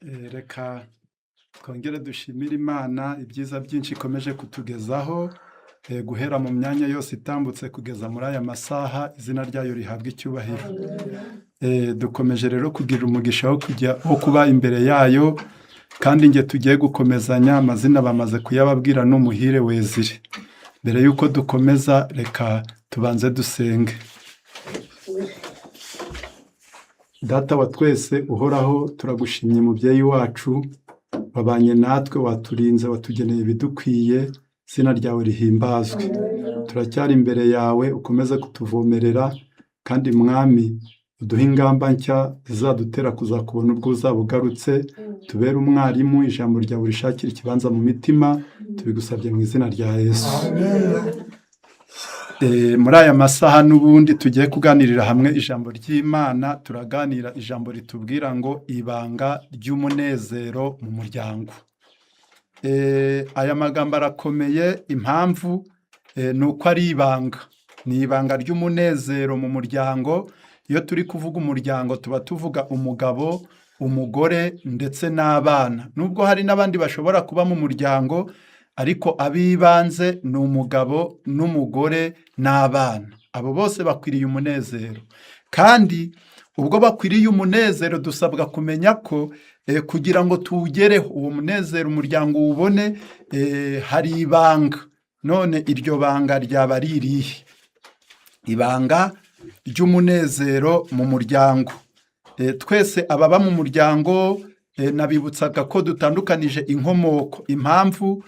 Reka twongere dushimire Imana ibyiza byinshi ikomeje kutugezaho, guhera mu myanya yose itambutse kugeza muri aya masaha. Izina ryayo rihabwa icyubahiro. Dukomeje rero kugira umugisha wo kujya wo kuba imbere yayo, kandi nge tugiye gukomezanya, amazina bamaze kuyababwira, ni Umuhire Wezire. Mbere y'uko dukomeza, reka tubanze dusenge. Data wa twese uhoraho, turagushimye mubyeyi wacu, wabanye natwe, waturinze, watugeneye ibidukwiye. Izina ryawe rihimbazwe. Turacyari imbere yawe, ukomeze kutuvomerera, kandi Mwami, uduhe ingamba nshya zizadutera kuzakubona ubwo uzaba ugarutse. Tubere umwarimu, ijambo ryawe rishakira ikibanza mu mitima. Tubigusabye mu izina rya Yesu. Muri aya masaha n'ubundi tugiye kuganirira hamwe ijambo ry'Imana. Turaganira ijambo ritubwira ngo ibanga ry'umunezero mu muryango. Aya magambo arakomeye. Impamvu ni uko ari ibanga, ni ibanga ry'umunezero mu muryango. Iyo turi kuvuga umuryango, tuba tuvuga umugabo, umugore ndetse n'abana, nubwo hari n'abandi bashobora kuba mu muryango, ariko ab'ibanze ni umugabo n'umugore n'abana. Abo bose bakwiriye umunezero, kandi ubwo bakwiriye umunezero, dusabwa kumenya ko kugira ngo tuwugereho uwo munezero, umuryango uwubone, hari ibanga. None iryo banga ryaba ari irihe? Ibanga ry'umunezero mu muryango. Twese ababa mu muryango, nabibutsaga ko dutandukanije inkomoko. Impamvu,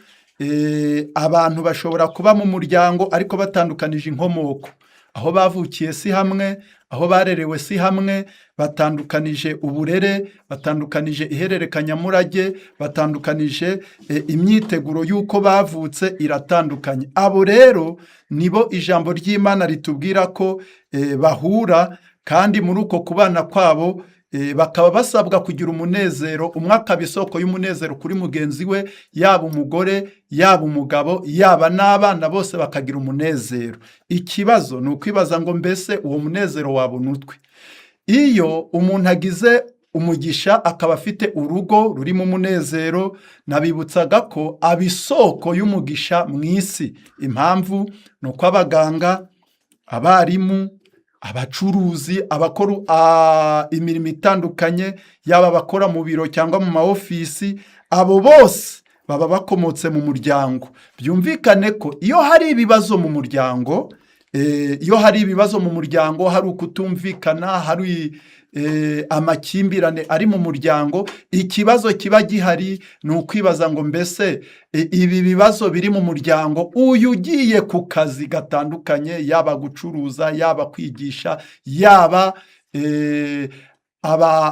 abantu bashobora kuba mu muryango ariko batandukanije inkomoko. Aho bavukiye si hamwe, aho barerewe si hamwe, batandukanije uburere, batandukanije ihererekanyamurage, batandukanije imyiteguro y'uko bavutse iratandukanye. Abo rero nibo ijambo ry'Imana ritubwira ko bahura, kandi muri uko kubana kwabo bakaba basabwa kugira umunezero, umwe akaba isoko y'umunezero kuri mugenzi we, yaba umugore, yaba umugabo, yaba n'abana, bose bakagira umunezero. Ikibazo ni ukwibaza ngo mbese uwo munezero wabona utwe? Iyo umuntu agize umugisha akaba afite urugo rurimo umunezero, nabibutsaga ko aba isoko y'umugisha mu isi. Impamvu ni uko abaganga, abarimu, abacuruzi, abakora imirimo itandukanye, yaba abakora mu biro cyangwa mu ma ofisi, abo bose baba bakomotse mu muryango. Byumvikane ko iyo hari ibibazo mu muryango, iyo hari ibibazo mu muryango, hari ukutumvikana, hari amakimbirane ari mu muryango, ikibazo kiba gihari ni ukwibaza ngo mbese ibi bibazo biri mu muryango, uyu ugiye ku kazi gatandukanye, yaba gucuruza, yaba kwigisha, yaba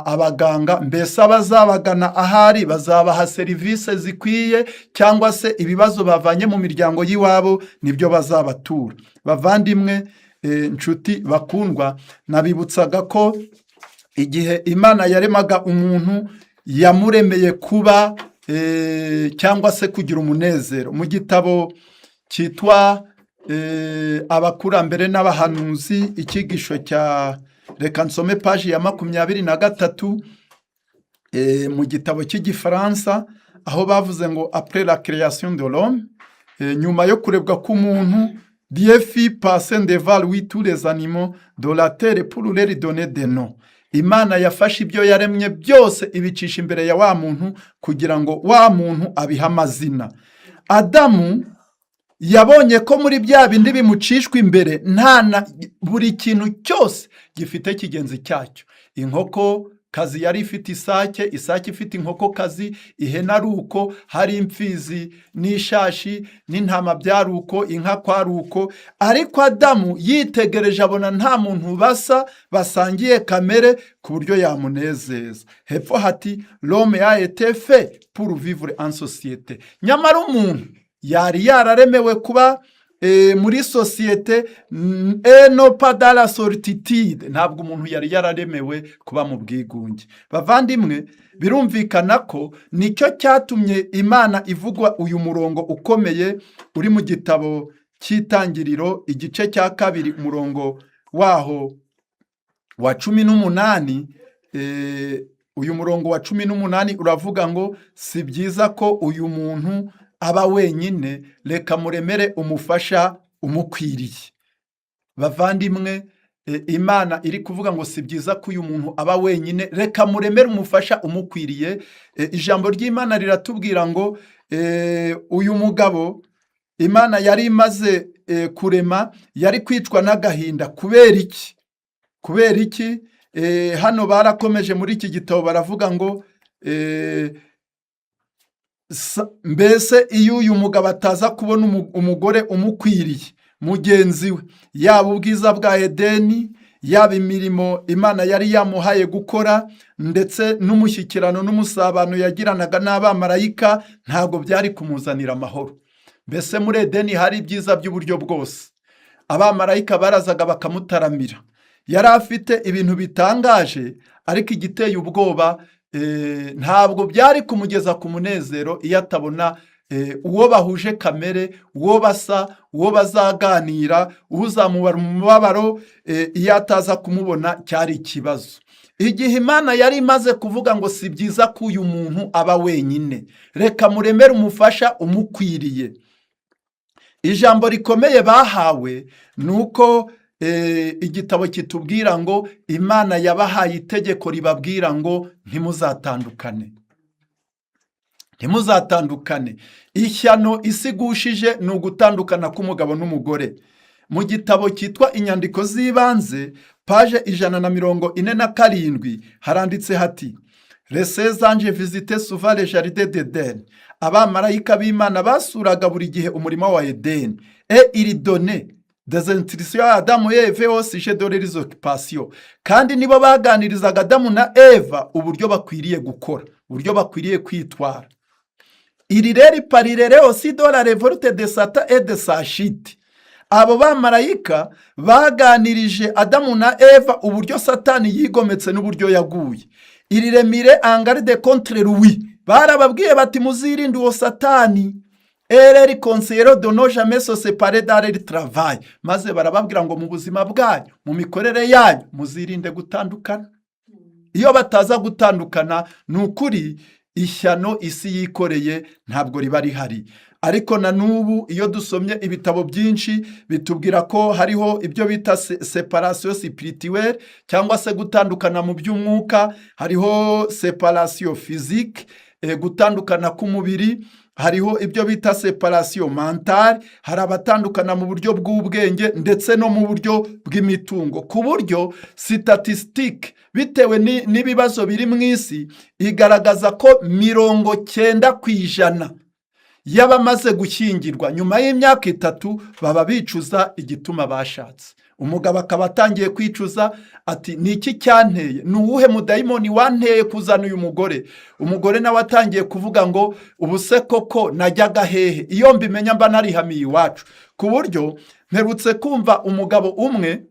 abaganga, mbese abazabagana ahari bazabaha serivisi zikwiye, cyangwa se ibibazo bavanye mu miryango y'iwabo nibyo bazabatura? Bavandimwe, nshuti bakundwa, nabibutsaga ko igihe Imana yaremaga umuntu, yamuremeye kuba cyangwa se kugira umunezero. Mu gitabo cyitwa Abakurambere n'Abahanuzi, icyigisho cya, reka nsome paji ya 23 mu gitabo cy'Igifaransa, aho bavuze ngo après la création de l'homme, nyuma yo kurebwa k'umuntu, Dieu fit passer devant lui tous les animaux de la terre pour leur donner des noms. Imana yafashe ibyo yaremye byose, ibicisha imbere ya wa muntu kugira ngo wa muntu abihe amazina. Adamu yabonye ko muri bya bindi bimucishwa imbere, nta na buri kintu cyose gifite kigenzi cyacyo. Inkoko kazi yari ifite isake, isake ifite inkoko kazi, ihene ari uko, hari imfizi n'ishashi n'intama byari uko, inka kwari uko. Ariko Adamu yitegereje abona nta muntu basa, basangiye kamere ku buryo yamunezeza. Hepfo hati l'homme a été fait pour vivre en société. Nyamara umuntu yari yararemewe kuba muri sosiyete et non pas dans la solitude. Ntabwo umuntu yari yararemewe kuba mu bwigunge. Bavandimwe, birumvikana ko nicyo cyatumye Imana ivugwa uyu murongo ukomeye uri mu gitabo cy'Itangiriro, igice cya 2, umurongo waho wa 18. Uyu murongo wa 18 uravuga ngo: "Si byiza ko uyu muntu aba wenyine, reka muremere umufasha umukwiriye." Bavandimwe, Imana iri kuvuga ngo: "Si byiza ko uyu muntu aba wenyine, reka muremere umufasha umukwiriye." Ijambo ry'Imana riratubwira ngo uyu mugabo Imana yari imaze kurema yari kwicwa n'agahinda. Kubera iki? Kubera iki? Hano barakomeje muri iki gitabo, baravuga ngo mbese iyo uyu mugabo ataza kubona umugore umukwiriye mugenzi we, yaba ubwiza bwa Edeni, yaba imirimo Imana yari yamuhaye gukora, ndetse n'umushyikirano n'umusabano yagiranaga n'abamarayika, ntabwo byari kumuzanira amahoro. Mbese muri Edeni hari ibyiza by'uburyo bwose. Abamarayika barazaga bakamutaramira, yari afite ibintu bitangaje, ariko igiteye ubwoba, ntabwo byari kumugeza ku munezero iyo atabona uwo bahuje kamere, uwo basa, uwo bazaganira, uzamubara umubabaro. Iyo ataza kumubona cyari ikibazo. Igihe Imana yari imaze kuvuga ngo: "Si byiza ko uyu muntu aba wenyine, reka muremere umufasha umukwiriye," ijambo rikomeye bahawe ni uko igitabo kitubwira ngo Imana yabahaye itegeko ribabwira ngo: "Ntimuzatandukane, ntimuzatandukane." Ishyano isi igushije ni ugutandukana k'umugabo n'umugore. Mu gitabo cyitwa Inyandiko z'Ibanze, page 147, haranditse hati: "Les anges visitaient souvent le jardin d'Éden." Abamarayika b'Imana basuraga buri gihe umurima wa Edeni. "Et ils donnaient des instructions à Adam et Ève au sujet de leurs occupations." Kandi nibo baganirizaga Adamu na Eva uburyo bakwiriye gukora, uburyo bakwiriye kwitwara. "Ils leur parlèrent aussi de la révolte de Satan et de sa chute." Abo bamarayika baganirije Adamu na Eva uburyo Satani yigometse n'uburyo yaguye. "Ils les mirent en garde contre lui." Barababwiye bati: "Muzirinde uwo Satani." "Et leur conseillèrent de ne jamais se séparer dans leur travail." Maze barababwira ngo: "Mu buzima bwanyu, mu mikorere yanyu, muzirinde gutandukana." Iyo bataza gutandukana, ni ukuri ishyano isi yikoreye ntabwo riba rihari. Ariko na n'ubu iyo dusomye ibitabo byinshi, bitubwira ko hariho ibyo bita séparation spirituelle, cyangwa se gutandukana mu by'umwuka. Hariho séparation physique, gutandukana k'umubiri. Hariho ibyo bita séparation mentale, hari abatandukana mu buryo bw'ubwenge ndetse no mu buryo bw'imitungo, ku buryo statistique, bitewe n'ibibazo biri mu isi, igaragaza ko 90% y'abamaze gushyingirwa nyuma y'imyaka 3 baba bicuza igituma bashatse. Umugabo akaba atangiye kwicuza ati: "Ni iki cyanteye? Ni uwuhe mudayimoni wanteye kuzana uyu mugore?" Umugore nawe atangiye kuvuga ngo: "Ubu se koko najyaga hehe? Iyo mbimenya mba narihamiye iwacu." Ku buryo mperutse kumva umugabo umwe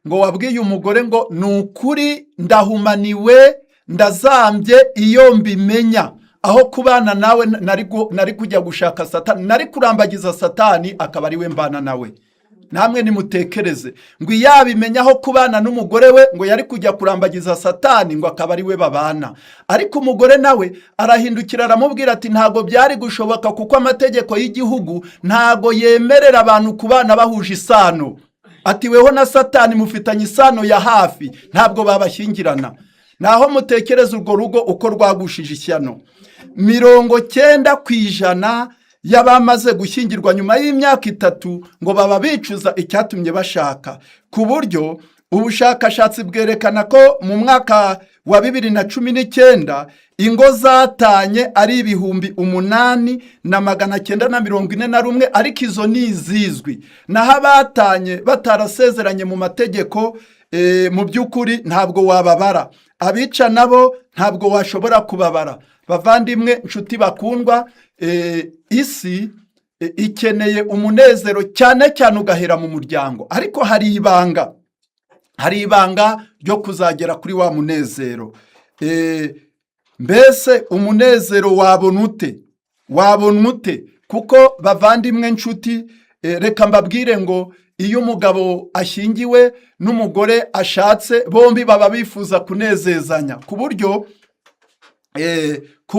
ngo wabwiye umugore ngo: "Ni ukuri ndahumaniwe, ndazambye. Iyo mbimenya, aho kubana nawe nari kujya gushaka Satani, nari kurambagiza Satani akaba ari we mbana nawe." Namwe nimutekereze ngo iyo abimenya, aho kubana n'umugore we ngo yari kujya kurambagiza Satani ngo akaba ari we babana. Ariko umugore nawe arahindukira aramubwira ati: "Ntabwo byari gushoboka, kuko amategeko y'igihugu ntabwo yemerera abantu kubana bahuje isano." Ati: "Weho na Satani mufitanye isano ya hafi, ntabwo babashyingirana." Naho mutekereza urwo rugo uko rwagushije ishyano. 90% y'abamaze gushyingirwa nyuma y'imyaka 3 ngo baba bicuza icyatumye bashaka, ku buryo ubushakashatsi bwerekana ko mu mwaka wa 2019 ingo zatanye ari 8941, ariko izo ni izizwi. Naho abatanye batarasezeranye mu mategeko, mu by'ukuri ntabwo wababara. Abica nabo ntabwo washobora kubabara. Bavandimwe, inshuti bakundwa, isi ikeneye umunezero, cyane cyane ugahera mu muryango. Ariko hari ibanga, hari ibanga ryo kuzagera kuri wa munezero. Mbese umunezero wabona ute? Wabona ute? Kuko bavandimwe, nshuti, reka mbabwire ngo Iyo umugabo ashyingiwe n'umugore ashatse, bombi baba bifuza kunezezanya ku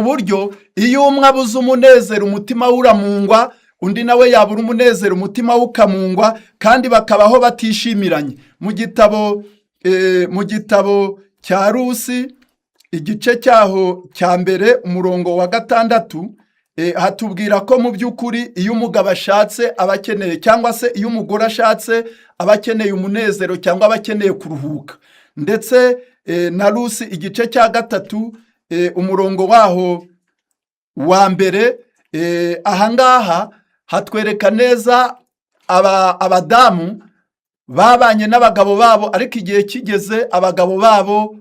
buryo iyo umwe abuze umunezero umutima we uramungwa, undi nawe yabura umunezero umutima we ukamungwa, kandi bakabaho batishimiranye. Mu gitabo cya Rusi, igice cyaho cya mbere, umurongo wa 6, hatubwira ko mu by'ukuri iyo umugabo ashatse aba akeneye, cyangwa se iyo umugore ashatse aba akeneye umunezero cyangwa aba akeneye kuruhuka. Ndetse na Rusi igice cya 3, umurongo waho wa mbere, ahangaha hatwereka neza abadamu babanye n'abagabo babo, ariko igihe kigeze abagabo babo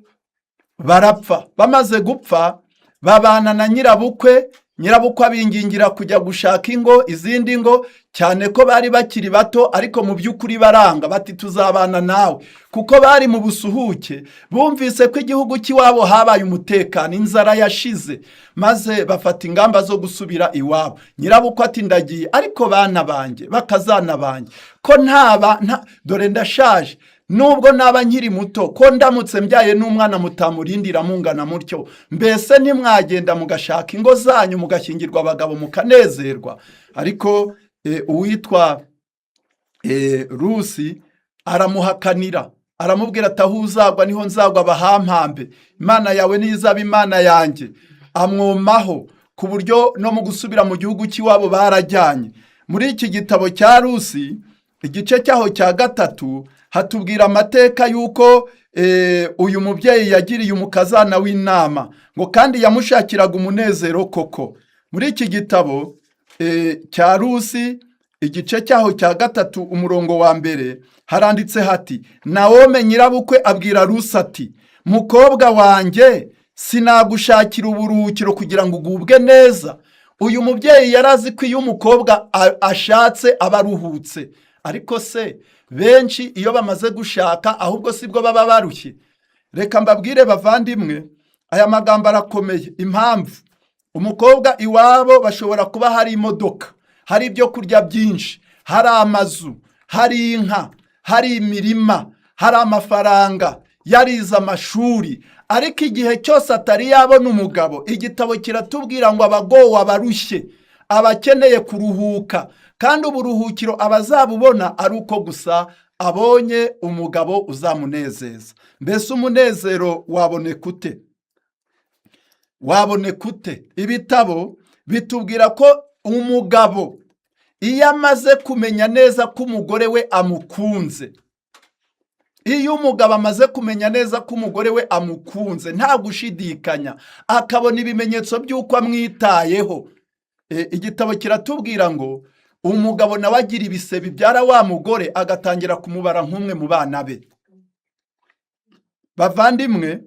barapfa. Bamaze gupfa babana na nyirabukwe. Nyirabukwe abingingira kujya gushaka ingo, izindi ngo, cyane ko bari bakiri bato, ariko mu by'ukuri baranga, bati: "Tuzabana nawe," kuko bari mu busuhuke, bumvise ko igihugu cy'iwabo habaye umutekano, inzara yashize, maze bafata ingamba zo gusubira iwabo. Nyirabukwe ati: "Ndagiye, ariko bana banjye, bakazana banjye, ko ntaba dore ndashaje, nubwo naba nkiri muto, ko ndamutse mbyaye n'umwana mutamurindira mungana mutyo, mbese ntimwagenda mugashaka ingo zanyu, mugashyingirwa abagabo, mukanezerwa?" Ariko uwitwa Rusi aramuhakanira, aramubwira ati: "Aho uzagwa niho nzagwa, bahampambe, Imana yawe niyo izaba Imana yanjye." Amwomaho ku buryo no mu gusubira mu gihugu cy'iwabo barajyanye. Muri iki gitabo cya Rusi, igice cyaho cya 3, hatubwira amateka y'uko uyu mubyeyi yagiriye umukazana w'inama, ngo kandi yamushakiraga umunezero koko. Muri iki gitabo cya Rusi, igice cyaho cya 3, umurongo wa 1, haranditse hati: "Nawome nyirabukwe abwira Rusi ati: 'Mukobwa wanjye, sinagushakira uburuhukiro kugira ngo ugubwe neza?'" Uyu mubyeyi yari azi ko iyo umukobwa ashatse aba aruhutse. Ariko se benshi iyo bamaze gushaka ahubwo sibwo baba barushye? Reka mbabwire bavandimwe, aya magambo arakomeye. Impamvu umukobwa iwabo bashobora kuba hari imodoka, hari ibyo kurya byinshi, hari amazu, hari inka, hari imirima, hari amafaranga, yarize amashuri, ariko igihe cyose atari yabona umugabo, igitabo kiratubwira ngo abagowe, abarushye, abakeneye kuruhuka, kandi uburuhukiro abazabubona ari uko gusa abonye umugabo uzamunezeza. Mbese umunezero waboneka ute? Waboneka ute? Ibitabo bitubwira ko umugabo iyo amaze kumenya neza ko umugore we amukunze, iyo umugabo amaze kumenya neza ko umugore we amukunze nta gushidikanya, akabona ibimenyetso by'uko amwitayeho, igitabo kiratubwira ngo umugabo nawe agira ibise bibyara wa mugore, agatangira kumubara nk'umwe mu bana be. Bavandimwe,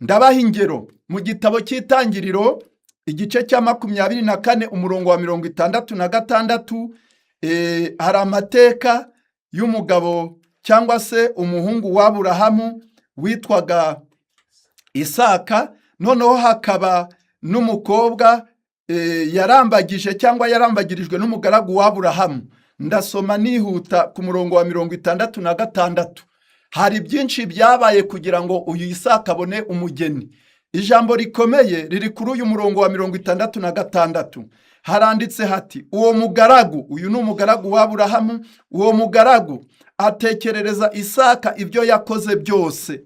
ndabaha ingero. Mu gitabo cy'Itangiriro, igice cya 24, umurongo wa 66, hari amateka y'umugabo cyangwa se umuhungu w'Aburahamu witwaga Isaka. Noneho hakaba n'umukobwa yarambagije cyangwa yarambagirijwe n'umugaragu w'Aburahamu. Ndasoma nihuta ku murongo wa 66. Hari byinshi byabaye kugira ngo uyu Isaka abone umugeni. Ijambo rikomeye riri kuri uyu murongo wa 66. Haranditse hati: "Uwo mugaragu," uyu ni umugaragu w'Aburahamu, "uwo mugaragu atekerereza Isaka ibyo yakoze byose.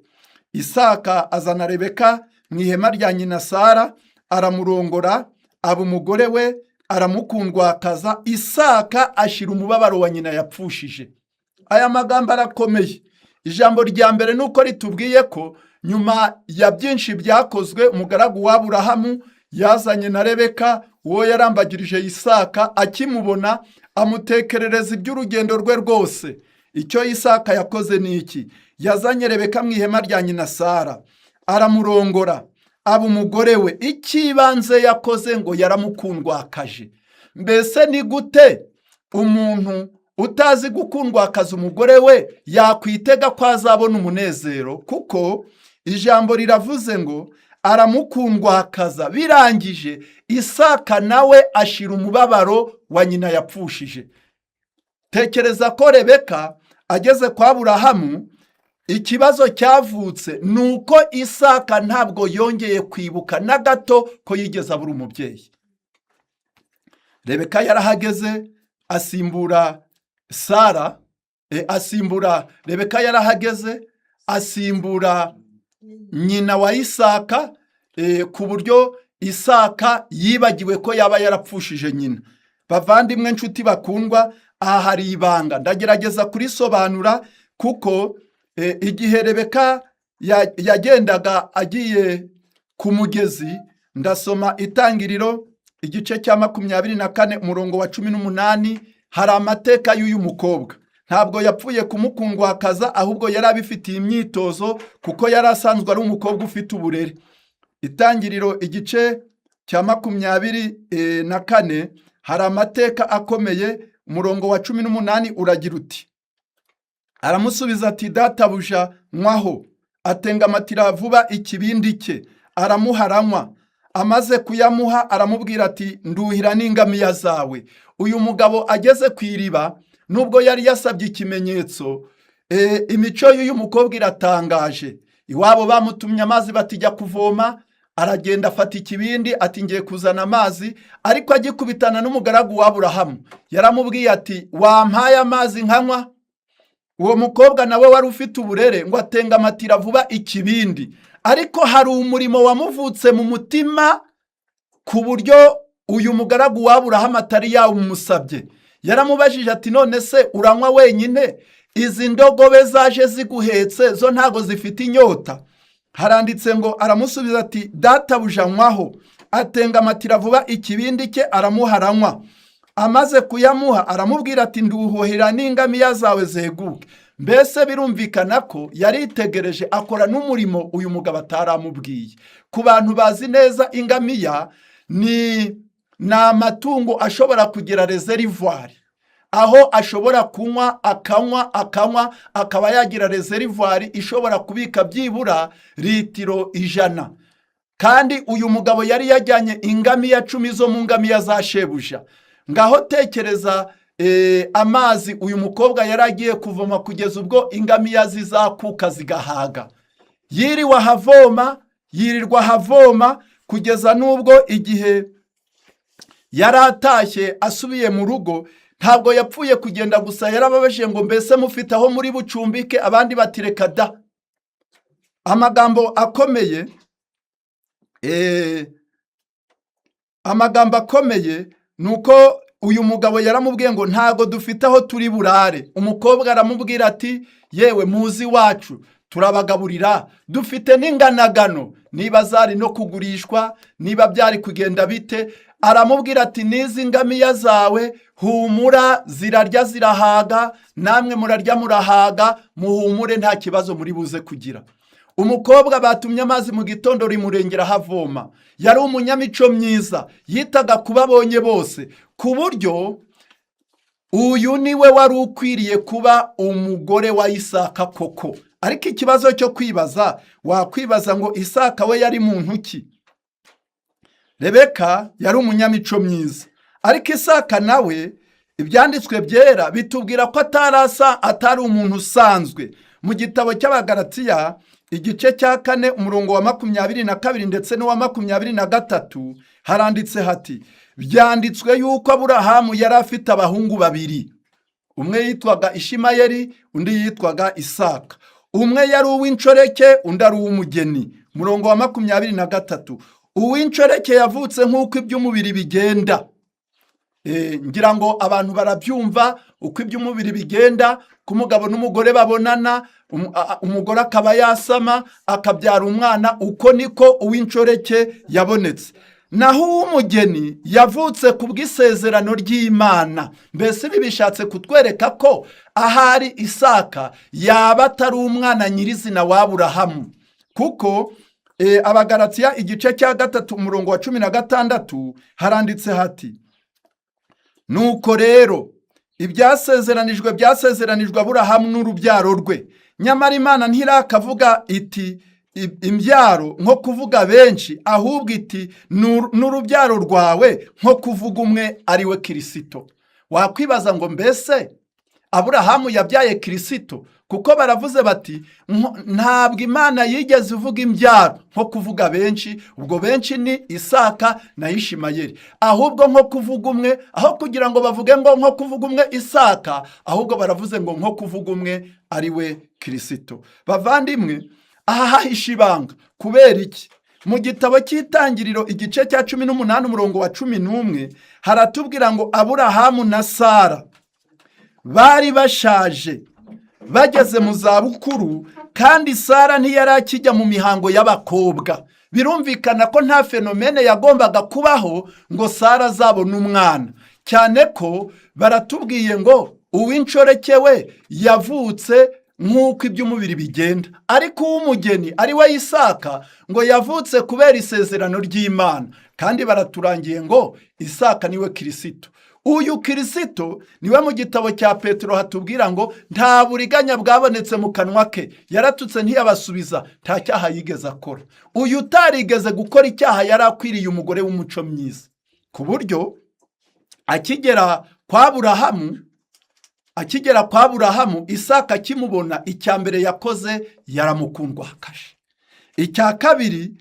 Isaka azana Rebeka mu ihema rya nyina Sara, aramurongora, aba umugore we, aramukundwakaza. Isaka ashyira umubabaro wa nyina yapfushije." Aya magambo arakomeye. Ijambo rya mbere ni uko ritubwiye ko nyuma ya byinshi byakozwe, umugaragu w'Aburahamu yazanye na Rebeka uwo yarambagirije Isaka. Akimubona amutekerereza iby'urugendo rwe rwose. Icyo Isaka yakoze ni iki? Yazanye Rebeka mu ihema rya nyina Sara, aramurongora, aba umugore we. Icy'ibanze yakoze ngo yaramukundwakaje. Mbese ni gute umuntu utazi gukundwakaza umugore we yakwitega ko azabona umunezero? Kuko ijambo riravuze ngo aramukundwakaza, birangije Isaka nawe ashira umubabaro wa nyina yapfushije. Tekereza ko Rebeka Ageze kwa Aburahamu, ikibazo cyavutse ni uko Isaka ntabwo yongeye kwibuka na gato ko yigeze abura umubyeyi. Rebeka yarahageze asimbura Sara, asimbura Rebeka yarahageze asimbura nyina wa Isaka, ku buryo Isaka yibagiwe ko yaba yarapfushije nyina. Bavandimwe, nshuti bakundwa, aha hari ibanga ndagerageza kurisobanura, kuko igihe Rebeka yagendaga agiye ku mugezi, ndasoma Itangiriro igice cya 24, umurongo wa 18, hari amateka y'uyu mukobwa. Ntabwo yapfuye kumukundwakaza, ahubwo yari abifitiye imyitozo, kuko yari asanzwe ari umukobwa ufite uburere. Itangiriro igice cya 24, hari amateka akomeye. Umurongo wa 18 uragira uti: "Aramusubiza ati: 'Databuja, nywaho.' Atengamatira vuba ikibindi cye, aramuha, aranywa. Amaze kuyamuha, aramubwira ati: 'Nduhira n'ingamiya zawe.'" Uyu mugabo ageze ku iriba, nubwo yari yasabye ikimenyetso, imico y'uyu mukobwa iratangaje. Iwabo bamutumye amazi batijya kuvoma, aragenda afata ikibindi ati: "Ngiye kuzana amazi." Ariko agikubitana n'umugaragu wa Aburahamu, yaramubwiye ati: "Wampaye amazi nkanywa?" Uwo mukobwa nawe wari ufite uburere, ngo atengamatira vuba ikibindi, ariko hari umurimo wamuvutse mu mutima ku buryo uyu mugaragu wa Aburahamu atari yawumusabye. Yaramubajije ati: "None se uranywa wenyine? Izi ndogobe zaje ziguhetse zo ntago zifite inyota?" Haranditse ngo aramusubiza ati: "Databuja, nywaho." Atengamatira vuba ikibindi cye, aramuha, aranywa. Amaze kuyamuha, aramubwira ati: "Nduhuhira n'ingamiya zawe zeguke." Mbese birumvikana ko yaritegereje, akora n'umurimo uyu mugabo ataramubwiye. Ku bantu bazi neza, ingamiya ni amatungo ashobora kugira réservoir, aho ashobora kunywa, akanywa, akanywa, akaba yagira réservoir ishobora kubika byibura litiro 100. Kandi uyu mugabo yari yajyanye ingamiya 10 zo mu ngamiya za shebuja. Ngaho tekereza amazi uyu mukobwa yari agiye kuvoma kugeza ubwo ingamiya zizakuka zigahaga. Yiriwe ahavoma, yirirwa ahavoma, kugeza n'ubwo igihe yari atashye asubiye mu rugo, ntabwo yapfuye kugenda gusa. Yarababajije ngo: "Mbese mufite aho muri bucumbike?" Abandi bati: "Reka da." Amagambo akomeye ni uko uyu mugabo yaramubwiye ngo: "Ntago dufite aho turi burare." Umukobwa aramubwira ati: "Yewe, muzi iwacu turabagaburira, dufite n'inganagano." Niba zari no kugurishwa, niba byari kugenda bite, aramubwira ati: "N'izi ngamiya zawe, humura, zirarya zirahaga, namwe murarya murahaga, muhumure, nta kibazo muri buze kugira." Umukobwa batumye amazi mu gitondo rimurengera ahavoma. Yari umunyamico myiza, yitaga ku babonye bose, ku buryo uyu niwe wari ukwiriye kuba umugore wa Isaka koko. Ariko ikibazo cyo kwibaza, wakwibaza ngo: Isaka we yari muntu ki? Rebeka yari umunyamico myiza, ariko Isaka nawe Ibyanditswe Byera bitubwira ko atarasa, atari umuntu usanzwe. Mu gitabo cy'Abagaratiya igice cya 4, umurongo wa 22 ndetse n'uwa 23, haranditse hati: "Byanditswe yuko Aburahamu yari afite abahungu babiri, umwe yitwaga Ishimayeli, undi yitwaga Isaka. Umwe yari uw'inshoreke, undi ari uw'umugeni." Umurongo wa 23: "Uw'inshoreke yavutse nk'uko iby'umubiri bigenda." Ngira ngo abantu barabyumva uko iby'umubiri bigenda, ko umugabo n'umugore babonana, umugore akaba yasama akabyara umwana. Uko niko uw'inshoreke yabonetse. Naho uw'umugeni yavutse ku bw'isezerano ry'Imana. Mbese ibi bishatse kutwereka ko ahari Isaka yaba atari umwana nyirizina w'Aburahamu, kuko Abagaratiya igice cya 3, umurongo wa 16, haranditse hati: "Nuko rero ibyasezeranijwe byasezeranijwe Aburahamu n'urubyaro rwe. Nyamara Imana ntirakavuga iti imbyaro, nko kuvuga benshi, ahubwo iti n'urubyaro rwawe, nko kuvuga umwe, ari we Kirisito." Wakwibaza ngo: mbese Aburahamu yabyaye Kirisito, kuko baravuze bati: "Ntabwo Imana yigeze ivuga imbyaro nko kuvuga benshi." Ubwo benshi ni Isaka na Ishimayeli. Ahubwo nko kuvuga umwe, aho kugira ngo bavuge ngo nko kuvuga umwe Isaka, ahubwo baravuze ngo nko kuvuga umwe, ari we Kirisito. Bavandimwe, aha hahishe ibanga. Kubera iki? Mu gitabo cy'Itangiriro, igice cya 18, umurongo wa 11, haratubwira ngo Aburahamu na Sara bari bashaje, bageze mu zabukuru, kandi Sara ntiyari akijya mu mihango y'abakobwa. Birumvikana ko nta phénomène yagombaga kubaho ngo Sara azabone umwana, cyane ko baratubwiye ngo uw'inshoreke we yavutse nk'uko iby'umubiri bigenda, ariko uw'umugeni, ari we Isaka, ngo yavutse kubera isezerano ry'Imana. Kandi baraturangiye ngo Isaka niwe Kirisito. Uyu Kirisito niwe mu gitabo cya Petero hatubwira ngo nta buriganya bwabonetse mu kanwa ke, yaratutse ntiyabasubiza, nta cyaha yigeze akora. Uyu utarigeze gukora icyaha yari akwiriye umugore w'umuco mwiza, ku buryo akigera kwa Burahamu, Isaka akimubona, icya mbere yakoze yaramukundwakaje. Icya kabiri,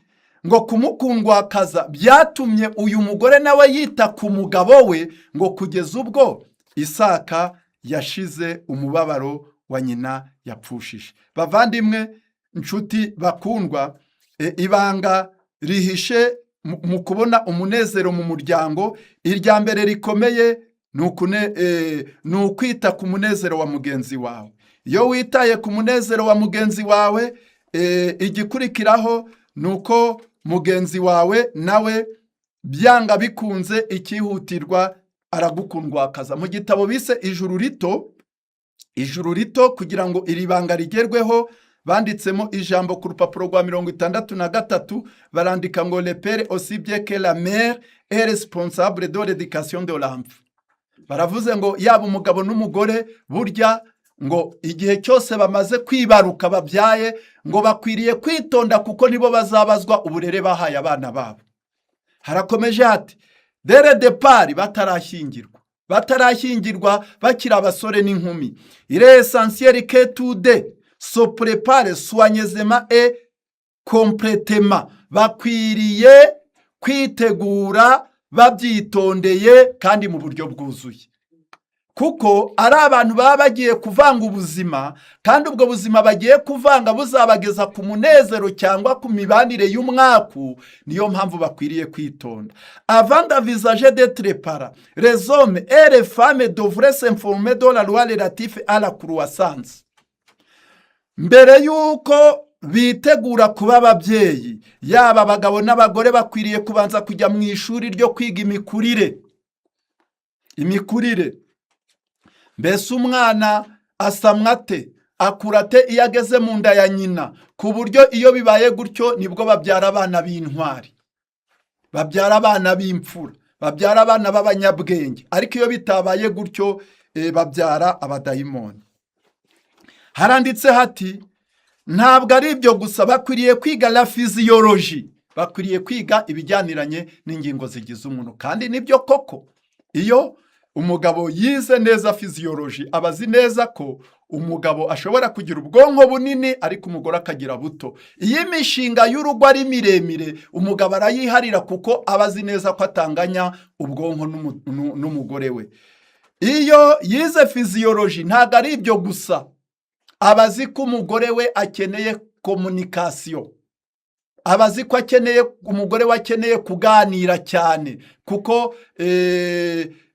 ngo kumukundwakaza byatumye uyu mugore nawe yita ku mugabo we, ngo kugeza ubwo Isaka yashize umubabaro wa nyina yapfushije. Bavandimwe, inshuti bakundwa, ibanga rihishe mu kubona umunezero mu muryango, irya mbere rikomeye ni ukwita ku munezero wa mugenzi wawe. Iyo witaye ku munezero wa mugenzi wawe, igikurikiraho ni uko mugenzi wawe nawe byanga bikunze ikihutirwa aragukundwakaza. Mu gitabo bise Ijuru Rito, Ijuru Rito, kugira ngo iri banga rigerweho, banditsemo ijambo ku rupapuro rwa 63, barandika ngo: "Le père aussi bien que la mère est responsable de l'éducation de l'enfant." Baravuze ngo yaba umugabo n'umugore, burya ngo igihe cyose bamaze kwibaruka, babyaye, ngo bakwiriye kwitonda kuko nibo bazabazwa uburere bahaye abana babo. Harakomeje hati: "Dès le départ, batarashyingirwa, bakiri abasore n'inkumi, il est essentiel que tous deux se préparent soigneusement et complètement." Bakwiriye kwitegura babyitondeye kandi mu buryo bwuzuye, kuko ari abantu baba bagiye kuvanga ubuzima, kandi ubwo buzima bagiye kuvanga buzabageza ku munezero cyangwa ku mibanire y'umwaku. Niyo mpamvu bakwiriye kwitonda. "Avant d'envisager d'être parents, les hommes et les femmes devraient s'informer de la loi relative à la croissance." Mbere y'uko bitegura kuba ababyeyi, yaba abagabo n'abagore bakwiriye kubanza kujya mu ishuri ryo kwiga imikurire. Imikurire mbese, umwana asamwa ate, akura ate iyo ageze mu nda ya nyina, ku buryo iyo bibaye gutyo nibwo babyara abana b'intwari, babyara abana b'imfura, babyara abana b'abanyabwenge. Ariko iyo bitabaye gutyo, babyara abadayimoni. Haranditse hati: "Ntabwo ari ibyo gusa, bakwiriye kwiga la physiologie, bakwiriye kwiga ibijyaniranye n'ingingo zigize umuntu." Kandi nibyo koko, iyo umugabo yize neza physiologie, aba azi neza ko umugabo ashobora kugira ubwonko bunini ariko umugore akagira buto. Iyo imishinga y'urugo ari miremire, umugabo arayiharira kuko aba azi neza ko atanganya ubwonko n'umugore we. Iyo yize physiologie, ntabwo ari ibyo gusa, aba azi ko umugore we akeneye communication, aba azi ko akeneye umugore we akeneye kuganira cyane, kuko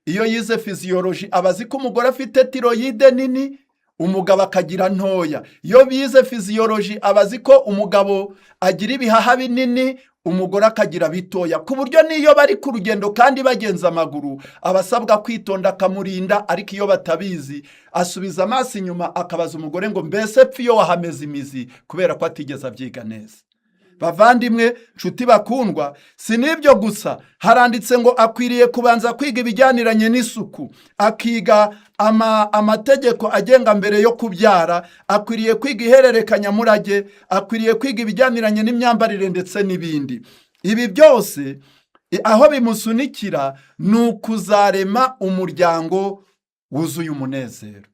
iyo yize physiologie aba azi ko umugore afite thyroïde nini, umugabo akagira ntoya. Iyo bize physiologie, aba azi ko umugabo agira ibihaha binini, umugore akagira bitoya, ku buryo n'iyo bari ku rugendo kandi bagenza amaguru, aba asabwa kwitonda akamurinda. Ariko iyo batabizi, asubiza amaso inyuma akabaza umugore ngo: "Mbese pfa iyo wahameze imizi?" Kubera ko atigeze abyiga neza. Bavandimwe, nshuti bakundwa, si n'ibyo gusa. Haranditse ngo akwiriye kubanza kwiga ibijyaniranye n'isuku, akiga amategeko agenga mbere yo kubyara, akwiriye kwiga ihererekanyamurage, akwiriye kwiga ibijyaniranye n'imyambarire ndetse n'ibindi. Ibi byose aho bimusunikira ni ukuzarema umuryango wuzuye umunezero.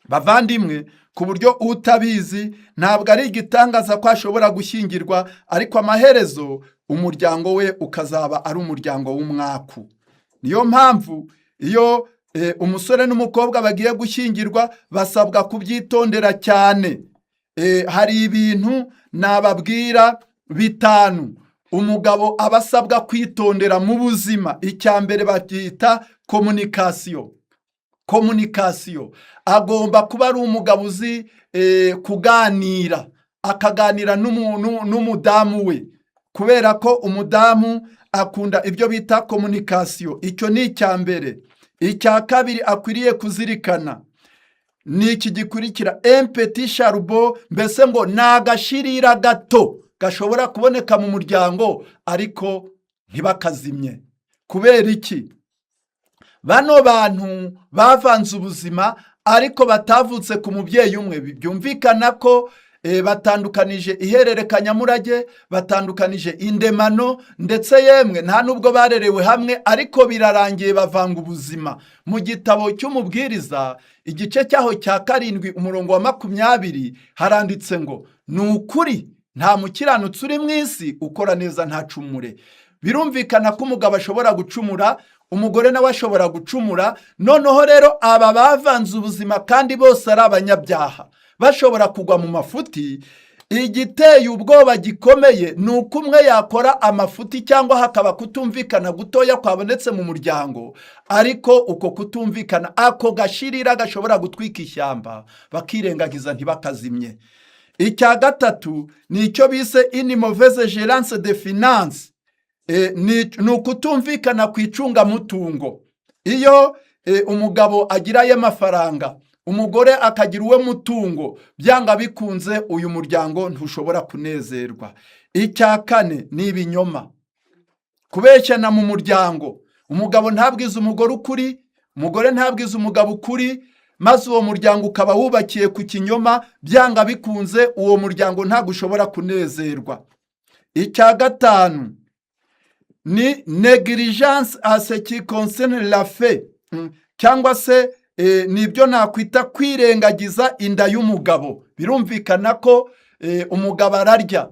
Bavandimwe, ku buryo utabizi ntabwo ari igitangaza ko ashobora gushyingirwa, ariko amaherezo umuryango we ukazaba ari umuryango w'umwaku. Niyo mpamvu iyo umusore n'umukobwa bagiye gushyingirwa basabwa kubyitondera cyane. Hari ibintu nababwira bitanu umugabo aba asabwa kwitondera mu buzima. Icya mbere babyita communication. Communication, agomba kuba ari umugabo uzi kuganira, akaganira n'umudamu we, kubera ko umudamu akunda ibyo bita communication. Icyo ni icya mbere. Icya kabiri akwiriye kuzirikana ni iki gikurikira: un petit charbon, mbese ngo ni agashirira gato gashobora kuboneka mu muryango, ariko ntibakazimye. Kubera iki? Bano bantu bavanze ubuzima ariko batavutse ku mubyeyi umwe. Byumvikana ko batandukanije ihererekanyamurage, batandukanije indemano, ndetse yemwe nta nubwo barerewe hamwe, ariko birarangiye bavanga ubuzima. Mu gitabo cy'Umubwiriza, igice cyaho cya 7, umurongo wa 20, haranditse ngo: "Ni ukuri nta mukiranutsi uri mu isi ukora neza ntacumure." Birumvikana ko umugabo ashobora gucumura, umugore nawe ashobora gucumura. Noneho rero aba bavanze ubuzima kandi bose ari abanyabyaha, bashobora kugwa mu mafuti. Igiteye ubwoba gikomeye ni uko umwe yakora amafuti cyangwa hakaba kutumvikana gutoya kwabonetse mu muryango, ariko uko kutumvikana, ako gashirira gashobora gutwika ishyamba, bakirengagiza ntibakazimye. Icya gatatu ni icyo bise une mauvaise gérance de finance. Ni ukutumvikana ku icungamutungo. Iyo umugabo agira aye mafaranga, umugore akagira uwe mutungo, byanga bikunze uyu muryango ntushobora kunezerwa. Icya kane ni ibinyoma, kubeshyana mu muryango. Umugabo ntabwize umugore ukuri, umugore ntabwize umugabo ukuri, maze uwo muryango ukaba wubakiye ku kinyoma. Byanga bikunze uwo muryango ntabwo ushobora kunezerwa. Icya gatanu ni négligence à ce qui concerne la faim, cyangwa se ni ibyo nakwita kwirengagiza inda y'umugabo. Birumvikana ko umugabo ararya,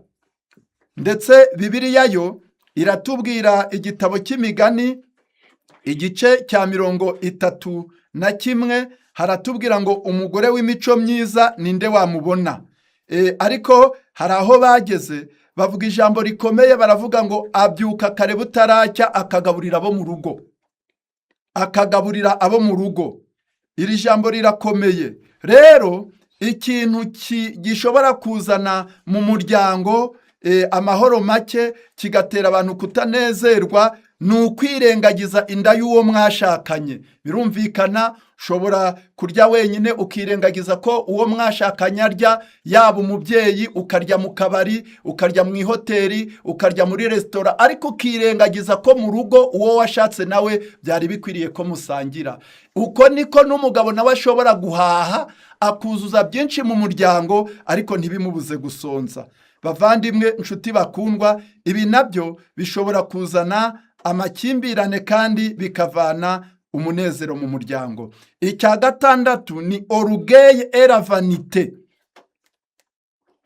ndetse Bibiliya yo iratubwira, igitabo cy'Imigani, igice cya 31, haratubwira ngo: "Umugore w'imico myiza ninde wamubona?" Ariko hari aho bageze bavuga ijambo rikomeye, baravuga ngo: "Abyuka kare butaracya, akagaburira abo mu rugo." Akagaburira abo mu rugo, iri jambo rirakomeye. Rero ikintu gishobora kuzana mu muryango amahoro make, kigatera abantu kutanezerwa, ni ukwirengagiza inda y'uwo mwashakanye. Birumvikana, ushobora kurya wenyine ukirengagiza ko uwo mwashakanye arya, yaba umubyeyi, ukarya mu kabari, ukarya mu ihoteli, ukarya muri resitora, ariko ukirengagiza ko mu rugo uwo washatse nawe byari bikwiriye ko musangira. Uko niko n'umugabo nawe ashobora guhaha akuzuza byinshi mu muryango, ariko ntibimubuze gusonza. Bavandimwe, inshuti bakundwa, ibi nabyo bishobora kuzana amakimbirane kandi bikavana umunezero mu muryango. Icya gatandatu ni orgueil et la vanité,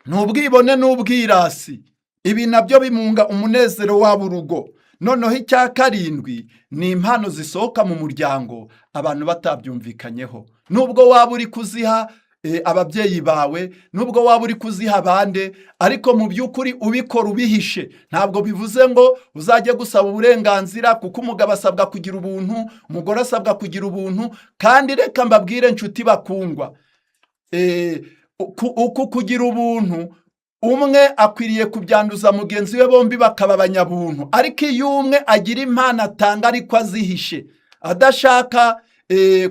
ni ubwibone n'ubwirasi. Ibi nabyo bimunga umunezero waba urugo. Noneho icya karindwi ni impano zisohoka mu muryango abantu batabyumvikanyeho. Nubwo waba uri kuziha ababyeyi bawe, nubwo waba uri kuziha abandi, ariko mu by'ukuri ubikora ubihishe. Ntabwo bivuze ngo uzajye gusaba uburenganzira, kuko umugabo asabwa kugira ubuntu, umugore asabwa kugira ubuntu. Kandi reka mbabwire, nshuti bakundwa, uku kugira ubuntu, umwe akwiriye kubyanduza mugenzi we, bombi bakaba abanyabuntu. Ariko iyo umwe agira impano atanga ariko azihishe, adashaka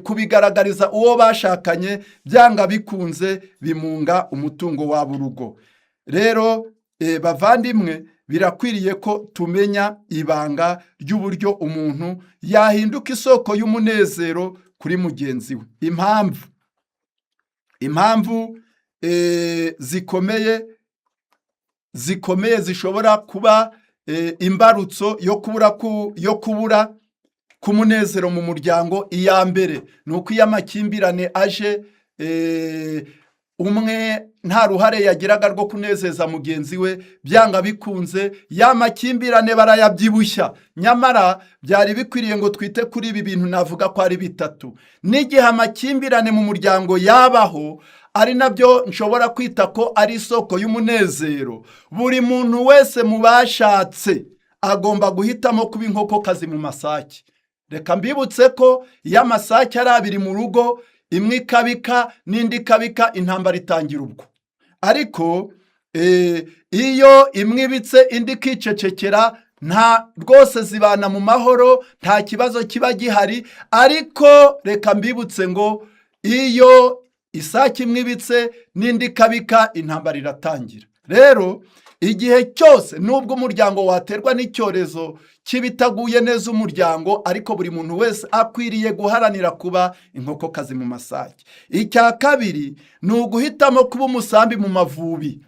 kubigaragariza uwo bashakanye, byanga bikunze bimunga umutungo waba urugo. Rero bavandimwe, birakwiriye ko tumenya ibanga ry'uburyo umuntu yahinduka isoko y'umunezero kuri mugenzi we. Impamvu zikomeye zikomeye zishobora kuba imbarutso yo kubura k'umunezero mu muryango: iya mbere ni uko iyo amakimbirane aje, umwe nta ruhare yagiraga rwo kunezeza mugenzi we. Byanga bikunze ya makimbirane barayabyibushya. Nyamara byari bikwiriye ngo twite kuri ibi bintu navuga ko ari bitatu. N'igihe amakimbirane mu muryango yabaho, ari nabyo nshobora kwita ko ari isoko y'umunezero, buri muntu wese mu bashatse agomba guhitamo kuba inkokokazi mu masake. Reka mbibutse ko iyo amasake ari abiri mu rugo, imwe ikabika n'indi ikabika, intambara itangira ubwo. Ariko iyo imwe ibitse indi ikicecekera, nta rwose zibana mu mahoro, nta kibazo kiba gihari. Ariko reka mbibutse ngo iyo isake imwe ibitse n'indi ikabika, intambara iratangira. Rero igihe cyose, nubwo umuryango waterwa n'icyorezo cy'ibitaguye neza umuryango, ariko buri muntu wese akwiriye guharanira kuba inkokokazi mu masake. Icya kabiri ni uguhitamo kuba umusambi mu mavubi.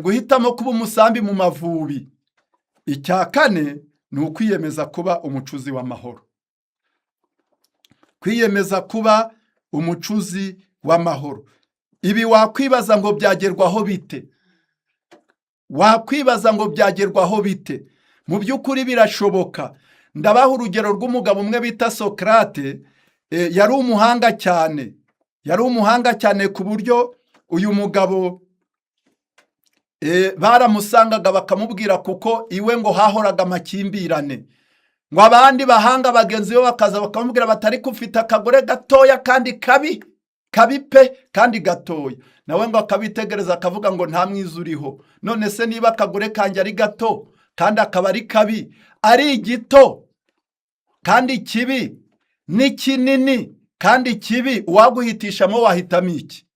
Guhitamo kuba umusambi mu mavubi. Icya kane ni ukwiyemeza kuba umucuzi w'amahoro, kwiyemeza kuba umucuzi w'amahoro. Ibi wakwibaza ngo byagerwaho bite? Wakwibaza ngo byagerwaho bite? Mu by'ukuri birashoboka. Ndabaha urugero rw'umugabo umwe bita Socrate. Yari umuhanga cyane, yari umuhanga cyane ku buryo uyu mugabo baramusangaga bakamubwira, kuko iwe ngo hahoraga amakimbirane, ngo abandi bahanga bagenzi be bakaza bakamubwira bati: "Ariko ufite akagore gatoya kandi kabi, kabi pe, kandi gatoya." Nawe ngo akabitegereza akavuga ngo: "Nta mwiza uriho. None se niba akagore kanjye ari gato kandi akaba ari kabi, ari igito kandi kibi, ni kinini kandi kibi, uwaguhitishamo wahitamo iki?"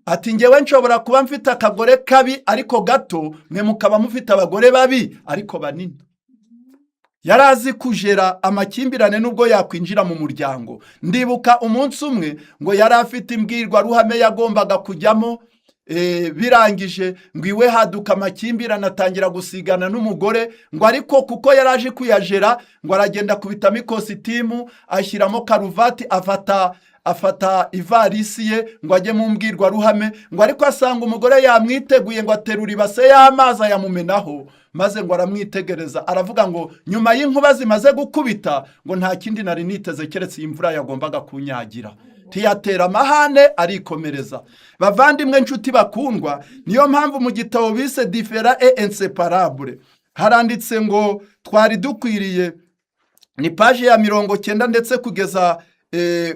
Ati: "Ngewe nshobora kuba mfite akagore kabi ariko gato, mwe mukaba mufite abagore babi ariko banini." Yari azi kujera amakimbirane nubwo yakwinjira mu muryango. Ndibuka umunsi umwe ngo yari afite imbwirwaruhame yagombaga kujyamo. Birangije ngo iwe haduka amakimbirane, atangira gusigana n'umugore. Ngo ariko kuko yari aje kuyajera, ngo aragenda akubitamo ikositimu, ashyiramo karuvati, afata ivarisi ye ngo ajye mu mbwirwaruhame. Ngo ariko asanga umugore yamwiteguye, ngo aterura ibase y'amazi ayamumenaho, maze ngo aramwitegereza aravuga ngo: "Nyuma y'inkuba zimaze gukubita, ngo nta kindi nari niteze keretse iyi mvura yagombaga kunyagira." Ntiyatera amahane, arikomereza. Bavandimwe, nshuti bakundwa, niyo mpamvu mu gitabo bise Différents et inséparables haranditse ngo twari dukwiriye, ni paji ya 90 ndetse kugeza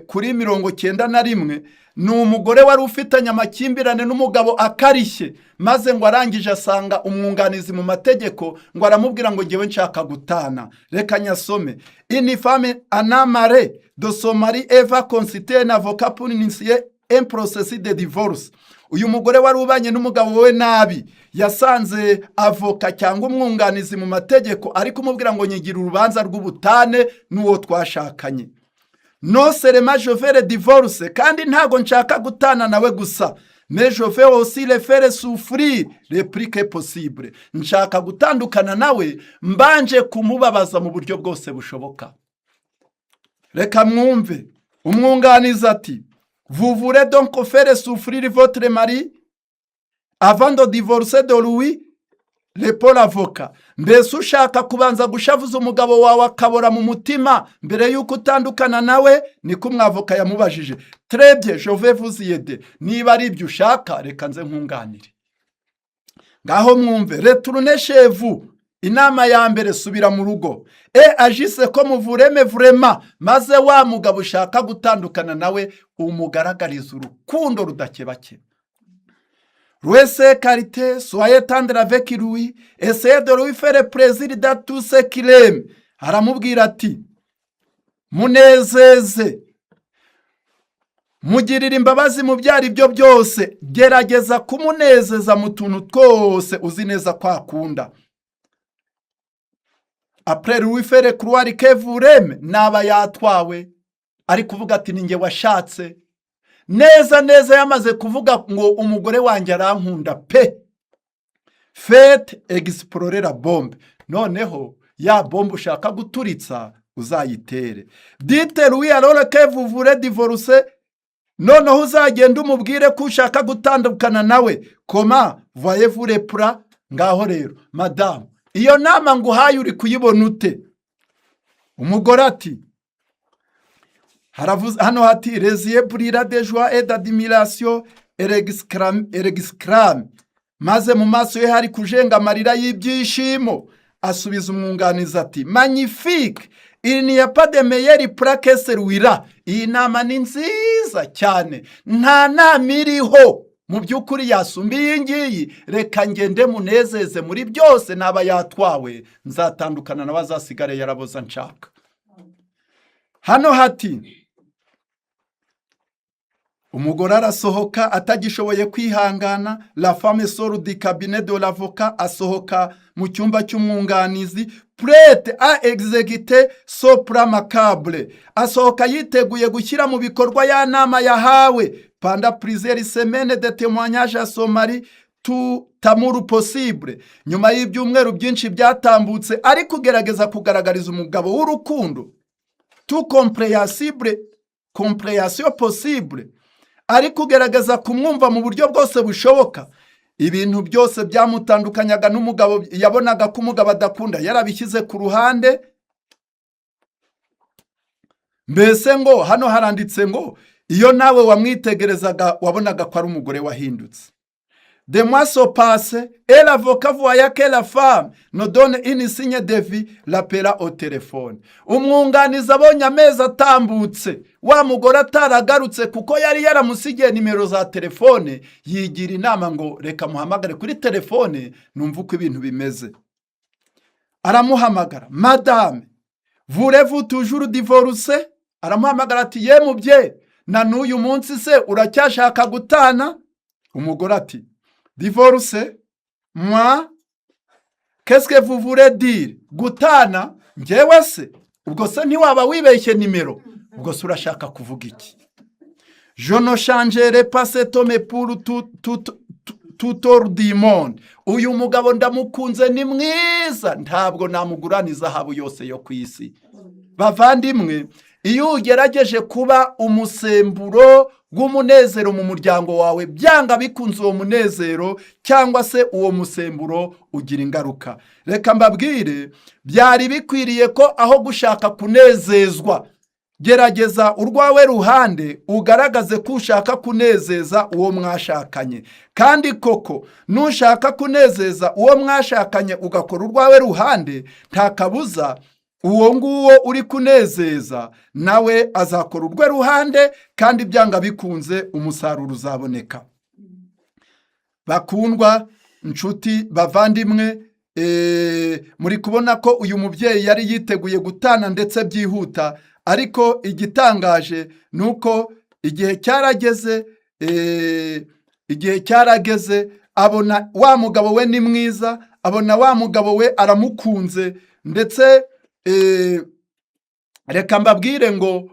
kuri 91. Ni umugore wari ufitanye amakimbirane n'umugabo akarishye, maze ngo arangije asanga umwunganizi mu mategeko, ngo aramubwira ngo: "Ngewe nshaka gutana." Reka nyasome. "Une femme en a marre de son mari et va consulter un avocat pour initier un processus de divorce." Uyu mugore wari ubanye n'umugabo we nabi yasanze avoka cyangwa umwunganizi mu mategeko, ari kumubwira ngo: "Nyigira urubanza rw'ubutane n'uwo twashakanye. Non seulement je veux le divorce, kandi ntago nshaka gutana nawe gusa, mais je veux aussi le faire souffrir le plus que possible. Nshaka gutandukana nawe mbanje kumubabaza mu buryo bwose bushoboka." Reka mwumve umwunganizi ati: "Vous voulez donc faire souffrir votre mari avant de divorcer de lui?" répond l'avocat. Mbese ushaka kubanza gushavuza umugabo wawe akabora mu mutima mbere y'uko utandukana nawe? Niko umwavoka yamubajije. "Très bien, je vais vous aider." Niba ari ibyo ushaka, reka nze nkunganire. Ngaho mwumve: "Retournez chez vous." Inama ya mbere, subira mu rugo. "Et agissez comme vous l'aimez vraiment." Maze wa mugabo ushaka gutandukana nawe umugaragariza urukundo rudakebakeba. "Louez ses qualités, soyez tendre avec lui, essayez de lui faire plaisir dans tout ce qu'il aime." Aramubwira ati: "Munezeze, mugirire imbabazi mu byo ari byo byose, gerageza kumunezeza mu tuntu twose uzi neza ko akunda." "Après lui faire croire que vous l'aimez." Naba yatwawe ari kuvuga ati: "Ni njye washatse neza neza." Yamaze kuvuga ngo: "Umugore wanjye arankunda pe." "Faites exploser la bombe." Noneho ya bombe ushaka guturitsa, Uzayitere. Dites-lui alors que vous voulez divorcer, noneho uzagenda umubwire ko ushaka gutandukana nawe. Comment voyez-vous le plan? Ngaho rero madamu, iyo nama nguhaye uri kuyibona ute? Umugore ati, haravuze hano hati: "Les yeux brillants de joie et d'admiration, elle exclame", maze mu maso ye hari kujenga amarira y'ibyishimo. Asubiza umwunganizi ati: "Magnifique, il n'y a pas de meilleur plan que celui-là." Iyi nama ni nziza cyane, nta nama iriho mu by'ukuri yasumba iyi ngiyi. Reka ngende munezeze muri byose, naba yatwawe nzatandukana nawe, azasigare yaraboza nshaka. Hano hati: umugore arasohoka atagishoboye kwihangana. La femme sort du cabinet de l'avocat, asohoka mu cyumba cy'umwunganizi, prête à exécuter son plan macabre, asohoka yiteguye gushyira mu bikorwa ya nama yahawe. Pendant plusieurs semaines de témoignages à son mari tout amour possible, nyuma y'ibyumweru byinshi byatambutse ari kugerageza kugaragariza umugabo w'urukundo, tout compréhensible, compréhension possible, ari kugerageza kumwumva mu buryo bwose bushoboka. Ibintu byose byamutandukanyaga n'umugabo, yabonaga ko umugabo adakunda, yarabishyize ku ruhande. Mbese ngo hano haranditse ngo iyo nawe wamwitegerezaga wabonaga ko ari umugore wahindutse. Des mois se passent et l'avocat, voyant que la femme ne donne une signe de vie, l'appela au téléphone. Umwunganizi abonye amezi atambutse wa mugore ataragarutse, kuko yari yaramusigiye nimero za telefone, yigira inama ngo reka muhamagare kuri telefone numve uko ibintu bimeze. Aramuhamagara: "Madame, voulez-vous toujours divorcer?" Aramuhamagara ati: "Ye mubye, na n'uyu munsi se uracyashaka gutana?" Umugore ati: "Divorce, moi? Qu'est-ce que vous voulez dire? Gutana njyewe se? Ubwo se ntiwaba wibeshye nimero? Ubwo se urashaka kuvuga iki? Je ne changerai pas cet homme pour tout or du monde." Uyu mugabo ndamukunze, ni mwiza, ntabwo namugurana izahabu yose yo ku isi. Bavandimwe, iyo ugerageje kuba umusemburo w'umunezero mu muryango wawe, byanga bikunze uwo munezero cyangwa se uwo musemburo ugira ingaruka. Reka mbabwire, byari bikwiriye ko aho gushaka kunezezwa, gerageza urwawe ruhande ugaragaze ko ushaka kunezeza uwo mwashakanye. Kandi koko nushaka kunezeza uwo mwashakanye ugakora urwawe ruhande, nta kabuza uwo nguwo uri kunezeza nawe azakora urwe ruhande, kandi byanga bikunze umusaruro uzaboneka. Bakundwa, inshuti, bavandimwe, muri kubona ko uyu mubyeyi yari yiteguye gutana ndetse byihuta. Ariko igitangaje ni uko igihe cyarageze, igihe cyarageze, abona wa mugabo we ni mwiza, abona wa mugabo we aramukunze. Ndetse reka mbabwire ngo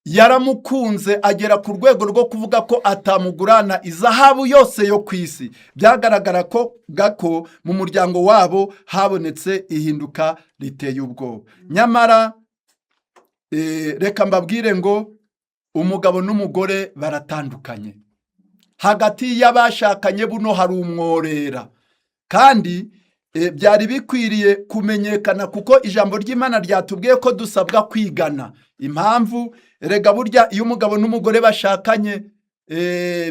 yaramukunze agera ku rwego rwo kuvuga ko atamugurana izahabu yose yo ku isi. Byagaragara ko gako mu muryango wabo habonetse ihinduka riteye ubwoba. Nyamara reka mbabwire ngo umugabo n'umugore baratandukanye. Hagati y'abashakanye buno hari umworera, kandi byari bikwiriye kumenyekana, kuko ijambo ry'Imana ryatubwiye ko dusabwa kwigana. Impamvu rega burya iyo umugabo n'umugore bashakanye,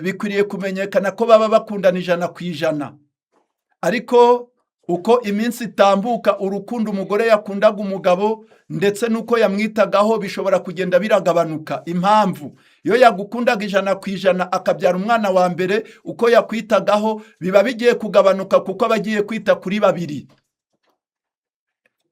bikwiriye kumenyekana ko baba bakundana 100%. Ariko uko iminsi itambuka, urukundo umugore yakundaga umugabo ndetse n'uko yamwitagaho bishobora kugenda biragabanuka. Impamvu, iyo yagukundaga 100% akabyara umwana wa mbere, uko yakwitagaho biba bigiye kugabanuka, kuko aba agiye kwita kuri babiri.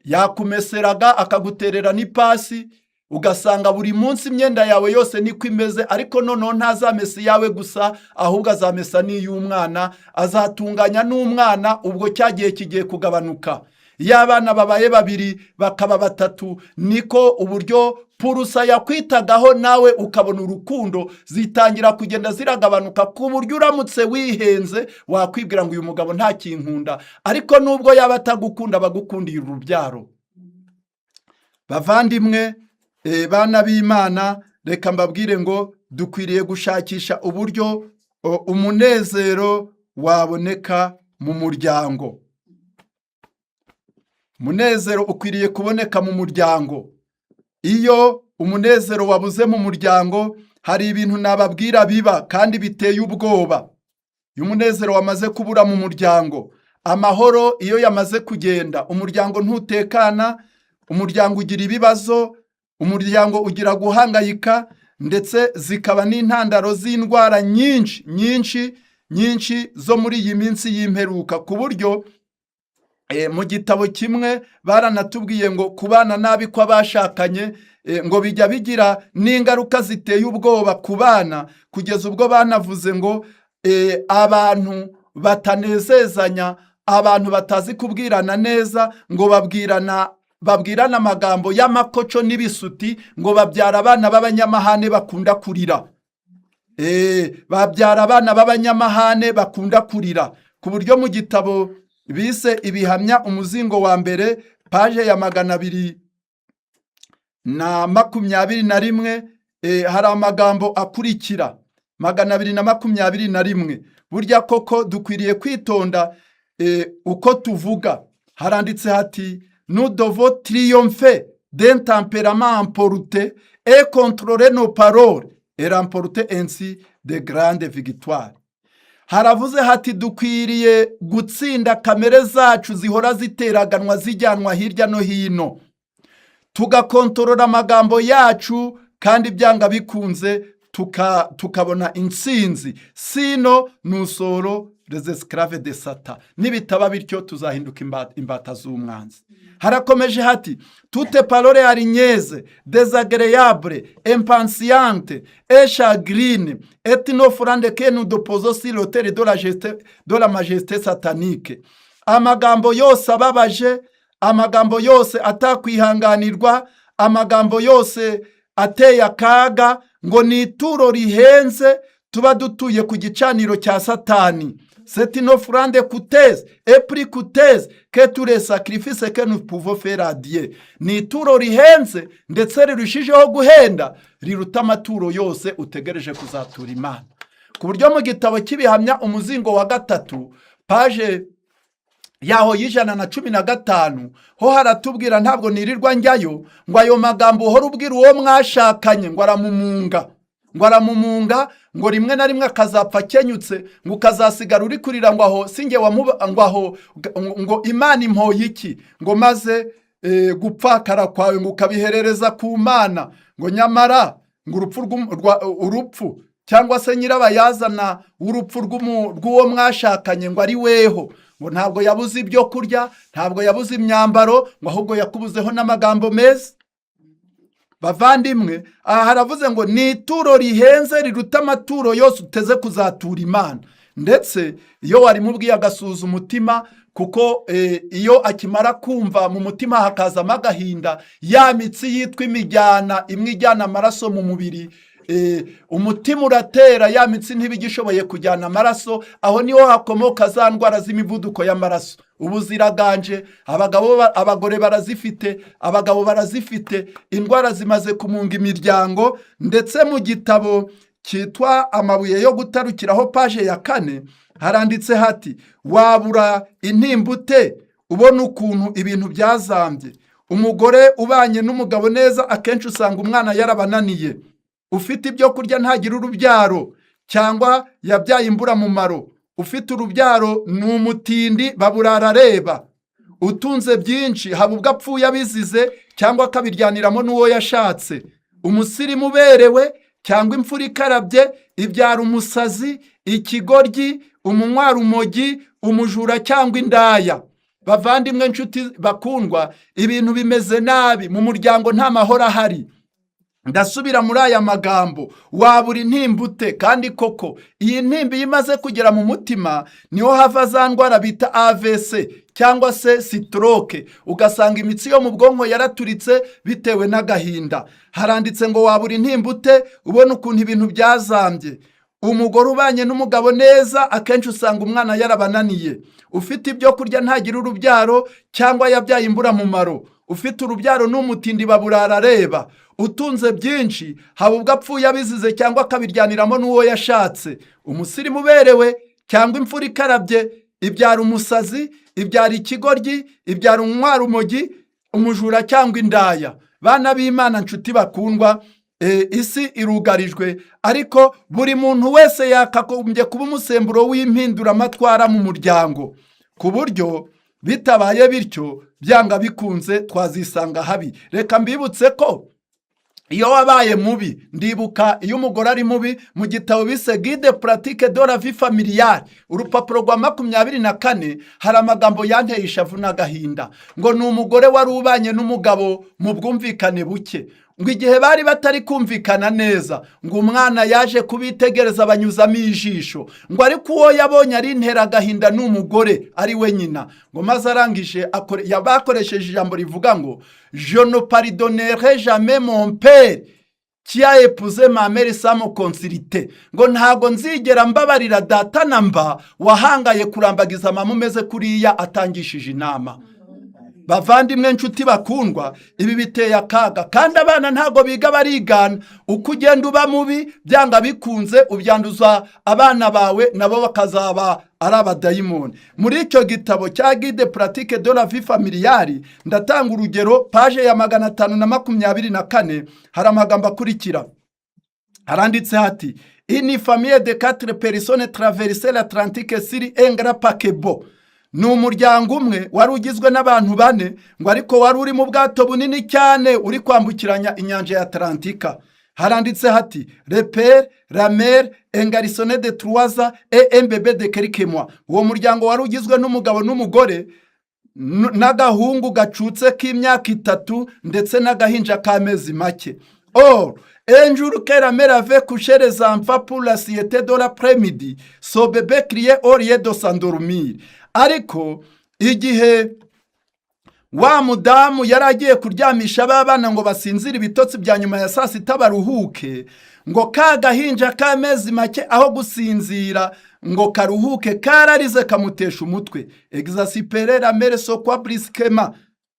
Yakumeseraga, akaguterera n'ipasi, ugasanga buri munsi imyenda yawe yose niko imeze. Ariko noneho ntazamesa iyawe gusa, ahubwo azamesa n'iy'umwana, azatunganya n'umwana. Ubwo cya gihe kigiye kugabanuka. Iyo abana babaye babiri, bakaba batatu, niko uburyo pourcent yakwitagaho nawe ukabona urukundo zitangira kugenda ziragabanuka, ku buryo uramutse wihenze wakwibwira ngo uyu mugabo ntakinkunda. Ariko nubwo yaba atagukunda, abagukundiye urubyaro. Bavandimwe, bana b'Imana, reka mbabwire ngo dukwiriye gushakisha uburyo umunezero waboneka mu muryango. Umunezero ukwiriye kuboneka mu muryango. Iyo umunezero wabuze mu muryango, hari ibintu nababwira biba kandi biteye ubwoba. Iyo umunezero wamaze kubura mu muryango, amahoro iyo yamaze kugenda, umuryango ntutekana, umuryango ugira ibibazo, umuryango ugira guhangayika, ndetse zikaba n'intandaro z'indwara nyinshi nyinshi nyinshi zo muri iyi minsi y'imperuka, ku buryo mu gitabo kimwe baranatubwiye ngo kubana nabi kw'abashakanye ngo bijya bigira n'ingaruka ziteye ubwoba ku bana, kugeza ubwo banavuze ngo abantu batanezezanya, abantu batazi kubwirana neza, ngo babwirana amagambo y'amakoco n'ibisuti, ngo babyara abana b'abanyamahane bakunda kurira. Babyara abana b'abanyamahane bakunda kurira, ku buryo mu gitabo bise Ibihamya, umuzingo wa mbere, page ya 221, hari amagambo akurikira: 221. Burya koko dukwiriye kwitonda uko tuvuga. Haranditse hati: "Nous devons triompher d'un tempérament emporté et contrôler nos paroles et remporter ainsi de grandes victoires." Haravuze hati: dukwiriye gutsinda kamere zacu zihora ziteraganwa, zijyanwa hirya no hino, tugakontorora amagambo yacu, kandi byanga bikunze tukabona intsinzi. "Sinon nous serons les esclaves de Satan." Nibitaba bityo, tuzahinduka imbata z'umwanzi. Harakomeje hati: "Toute parole hargneuse, désagréable, impatiente et chagrine est une offrande que nous déposons sur l'autel de la majesté satanique." Amagambo yose ababaje, amagambo yose atakwihanganirwa, amagambo yose ateye akaga, ngo ni ituro rihenze tuba dutuye ku gicaniro cya Satani. "C'est une offrande coûteuse et plus coûteuse que tous les sacrifices que nous pouvons faire à Dieu." Ni ituro rihenze, ndetse rirushijeho guhenda, riruta amaturo yose utegereje kuzatura Imana. Ku buryo mu gitabo cy'Ibihamya, umuzingo wa gatatu, page yaho y'115, ho haratubwira, ntabwo nirirwa njyayo, ngo ayo magambo uhora ubwira uwo mwashakanye ngo aramumunga, ngo aramumunga, ngo rimwe na rimwe akazapfa akenyutse, ngo ukazasigara uri kurira ngo aho sinjye wamuba, ngo aho ngo Imana impoye iki, ngo maze gupfakara kwawe ngo ukabiherereza ku Mana, ngo nyamara ngo urupfu urupfu cyangwa se nyirabayazana w'urupfu rw'uwo mwashakanye ngo ari weho, ngo ntabwo yabuze ibyo kurya, ntabwo yabuze imyambaro, ngo ahubwo yakubuzeho n'amagambo meza. Bavandimwe, aha haravuze ngo ni ituro rihenze riruta amaturo yose uteze kuzatura Imana. Ndetse iyo warimubwiye agasuhuza umutima, kuko iyo akimara kumva mu mutima hakazamo agahinda, ya mitsi yitwa imijyana imwe ijyana amaraso mu mubiri, umutima uratera, ya mitsi ntiba igishoboye kujyana amaraso. Aho niho hakomoka za ndwara z'imivuduko y'amaraso. Ubu ziraganje, abagabo abagore barazifite, abagabo barazifite. Indwara zimaze kumunga imiryango. Ndetse mu gitabo cyitwa Amabuye yo gutarukiraho, page ya 4, haranditse hati: "Wabura intimba ute ubona ukuntu ibintu byazambye? Umugore ubanye n'umugabo neza, akenshi usanga umwana yarabananiye. Ufite ibyo kurya ntagira urubyaro cyangwa yabyaye imburamumaro. Ufite urubyaro ni umutindi, baburara areba. Utunze byinshi haba ubwo apfuye abizize cyangwa akabiryaniramo n'uwo yashatse. Umusirimu uberewe cyangwa imfura ikarabye ibyara umusazi, ikigoryi, umunywarumogi, umujura cyangwa indaya." Bavandimwe, nshuti bakundwa, ibintu bimeze nabi mu muryango, nta mahoro ahari. Ndasubira muri aya magambo: wabura intimba ute? Kandi koko iyi ntimba iyo imaze kugera mu mutima, niho hava za ndwara bita AVC cyangwa se stroke, ugasanga imitsi yo mu bwonko yaraturitse bitewe n'agahinda. Haranditse ngo: "Wabura intimba ute ubona ukuntu ibintu byazambye? Umugore ubanye n'umugabo neza, akenshi usanga umwana yarabananiye. Ufite ibyo kurya ntagira urubyaro cyangwa yabyaye imburamumaro." Ufite urubyaro n'umutindi baburara areba. Utunze byinshi haba ubwo apfuye abizize cyangwa akabiryaniramo n'uwo yashatse. Umusirimu uberewe cyangwa imfura ikarabye ibyara umusazi, ibyara ikigoryi, ibyara urumogi, umujura cyangwa indaya. Bana b'Imana, nshuti bakundwa, isi irugarijwe, ariko buri muntu wese yakagombye kuba umusemburo w'impinduramatwara mu muryango, ku buryo bitabaye bityo, byanga bikunze twazisanga habi. Reka mbibutse ko iyo wabaye mubi, ndibuka iyo umugore ari mubi, mu gitabo bise "Guide pratique de la vie familiale", urupapuro rwa 24, hari amagambo yanteye ishavu n'agahinda. Ngo ni umugore wari ubanye n'umugabo mu bwumvikane buke. Ngo igihe bari batari kumvikana neza, ngo umwana yaje kubitegereza, banyuzamo ijisho. Ngo ariko uwo yabonye ari agahinda ni umugore, ari we nyina. Ngo maze arangije bakoresheje ijambo rivuga ngo: "Je ne pardonnerai jamais mon père qui a épousé ma mère sans me consulter." Ngo ntago nzigera mbabarira data na mba wahangaye kurambagiza mama umeze kuriya atangishije inama. Bavandimwe, nshuti bakundwa, ibi biteye akaga, kandi abana ntabwo biga, barigana. Uko ugenda uba mubi, byanga bikunze ubyanduza abana bawe, nabo bakazaba ari abadayimoni. Muri icyo gitabo cya "Guide pratique de la vie familiale", ndatanga urugero, page ya 524, hari amagambo akurikira. Haranditse hati: "Une famille de quatre personnes traversait l'Atlantique sur un grand paquebot." Ni umuryango umwe wari ugizwe n'abantu bane, ngo ariko wari uri mu bwato bunini cyane uri kwambukiranya inyanja ya Atlantika. Haranditse hati: "Le père, la mère, un garçonnet de 3 ans et un bébé de quelques mois." Uwo muryango wari ugizwe n'umugabo n'umugore n'agahungu gacutse k'imyaka 3 ndetse n'agahinja k'amezi make. "Or, un jour que la mère avait couché les enfants pour la sieste de l'après-midi, son bébé criait au lieu de s'endormir." Ariko igihe wa mudamu yari agiye kuryamisha ba bana ngo basinzire ibitotsi bya nyuma ya saa sita baruhuke, ngo ka gahinja k'amezi make, aho gusinzira ngo karuhuke, kararize kamutesha umutwe. "Exaspérée, la mère secoua brusquement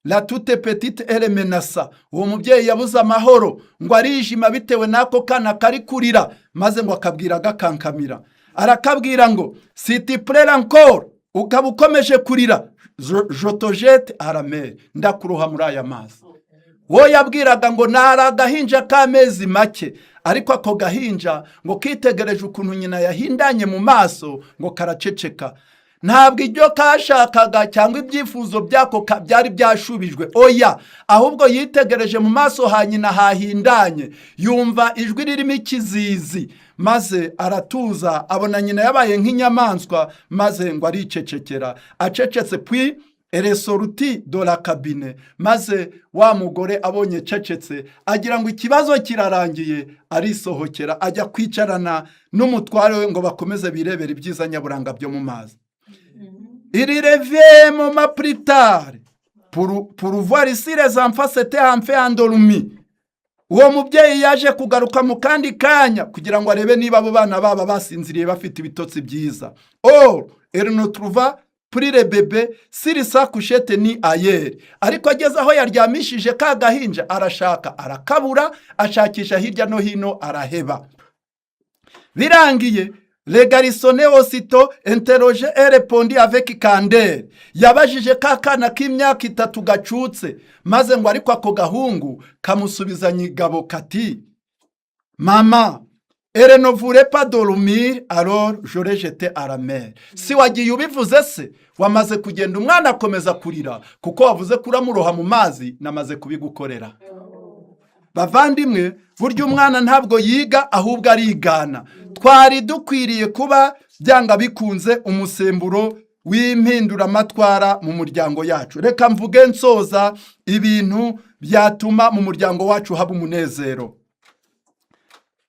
la toute petite et la menaça." Uwo mubyeyi yabuze amahoro, ngo arijima bitewe n'ako kana kari kurira, maze ngo akabwira agakankamira, arakabwira ngo: "Si tu pleures encore", ukaba ukomeje kurira, "je te jette à la mer", ndakuroha muri aya mazi. Wo yabwiraga ngo nari agahinja k'amezi make, ariko ako gahinja ngo kitegereje ukuntu nyina yahindanye mu maso, ngo karaceceka. Ntabwo ibyo kashakaga cyangwa ibyifuzo byako byari byashubijwe, oya, ahubwo yitegereje mu maso ha nyina hahindanye, yumva ijwi ririmo ikizizi, maze aratuza. Abona nyina yabaye nk'inyamaswa, maze ngo aricecekera. Acecetse, "puis elle sortit de la cabine." Maze wa mugore abonye cecetse, agira ngo ikibazo kirarangiye, arisohokera ajya kwicarana n'umutware we ngo bakomeze birebere ibyiza nyaburanga byo mu mazi. "Il revint un moment plus tard pour voir si les enfants s'étaient enfin endormis." Uwo mubyeyi yaje kugaruka mu kandi kanya kugira ngo arebe niba abo bana baba basinziriye, bafite ibitotsi byiza. "Or, elle ne trouva plus le bébé sur sa couchette ni ailleurs." Ariko ageze aho yaryamishije ka gahinja, arashaka arakabura, ashakisha hirya no hino araheba. Birangiye, "Le garçonnet aussitôt interrogé et répondit avec candeur." Yabajije ka kana k'imyaka 3 gacutse, maze ngo ariko ako gahungu kamusubizanya igabo kati: "Maman, elle ne voulait pas dormir, alors je l'ai jetée à la mer." Si wagiye ubivuze se? Wamaze kugenda, umwana akomeza kurira kuko wavuze ko uramuroha mu mazi, namaze kubigukorera. Bavandimwe, burya umwana ntabwo yiga, ahubwo arigana. Twari dukwiriye kuba byanga bikunze umusemburo w'impinduramatwara mu muryango yacu. Reka mvuge nsoza ibintu byatuma mu muryango wacu haba umunezero.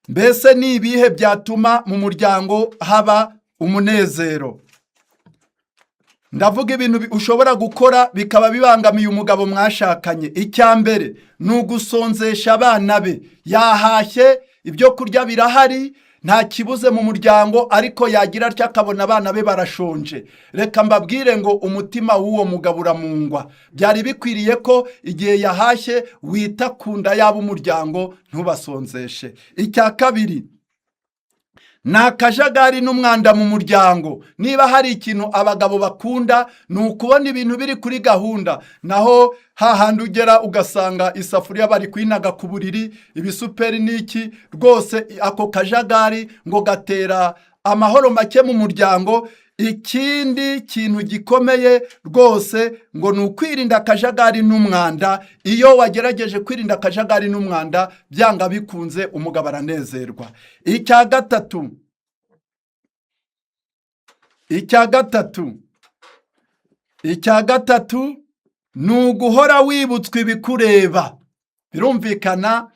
Mbese ni ibihe byatuma mu muryango haba umunezero? Ndavuga ibintu ushobora gukora bikaba bibangamiye umugabo mwashakanye. Icya mbere ni ugusonzesha abana be. Yahashye, ibyo kurya birahari, nta kibuze mu muryango, ariko yagira atya akabona abana be barashonje. Reka mbabwire ngo umutima w'uwo mugabo uramungwa. Byari bikwiriye ko igihe yahashye wita ku nda y'ab'umuryango, ntubasonzeshe. Icya kabiri ni akajagari n'umwanda mu muryango. Niba hari ikintu abagabo bakunda, ni ukubona ibintu biri kuri gahunda. Naho hahandi ugera ugasanga isafuriya bari kuyinaga ku buriri, ibisuperi n'iki, rwose ako kajagari ngo gatera amahoro make mu muryango. Ikindi kintu gikomeye rwose ngo ni ukwirinda akajagari n'umwanda. Iyo wagerageje kwirinda akajagari n'umwanda, byanga bikunze umugabo aranezerwa. Icya gatatu ni uguhora wibutswa ibikureba. Birumvikana,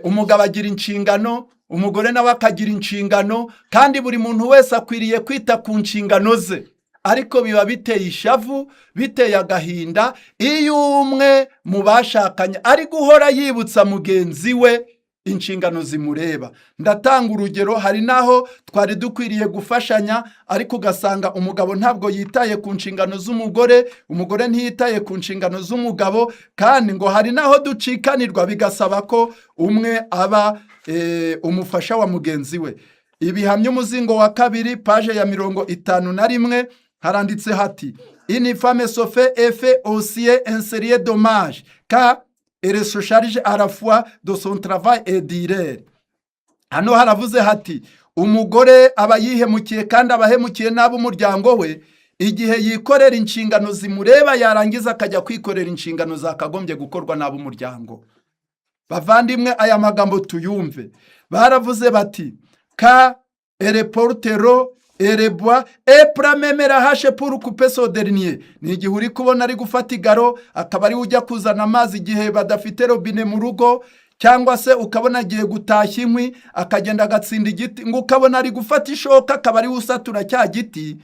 umugabo agira inshingano, umugore nawe akagira inshingano, kandi buri muntu wese akwiriye kwita ku nshingano ze. Ariko biba biteye ishavu, biteye agahinda, iyo umwe mu bashakanye ari guhora yibutsa mugenzi we inshingano zimureba. Ndatanga urugero: hari n'aho twari dukwiriye gufashanya, ariko ugasanga umugabo ntabwo yitaye ku nshingano z'umugore, umugore ntiyitaye ku nshingano z'umugabo. Kandi ngo hari n'aho ducikanirwa, bigasaba ko umwe aba umufasha wa mugenzi we. Ibihamya, umuzingo wa kabiri, page ya 51, haranditse hati: "Une femme se fait et fait aussi un sérieux dommage quand elle se charge à la fois de son travail et du leur." Hano haravuze hati: umugore aba yihemukiye kandi aba ahemukiye n'ab'umuryango we igihe yikorera inshingano zimureba, yarangiza akajya kwikorera inshingano zakagombye gukorwa n'ab'umuryango. Bavandimwe, aya magambo tuyumve. Baravuze bati: "Quand elle porte l'eau, le bois et prend même la hache pour couper ce dernier." Ni igihe uri kubona ari gufata igaro, akaba ariwe ujya kuzana amazi igihe badafite robine mu rugo, cyangwa se ukabona agiye gutashya inkwi, akagenda agatsinda igiti, ngo ukabona ari gufata ishoka, akaba ariwe usatura cya giti.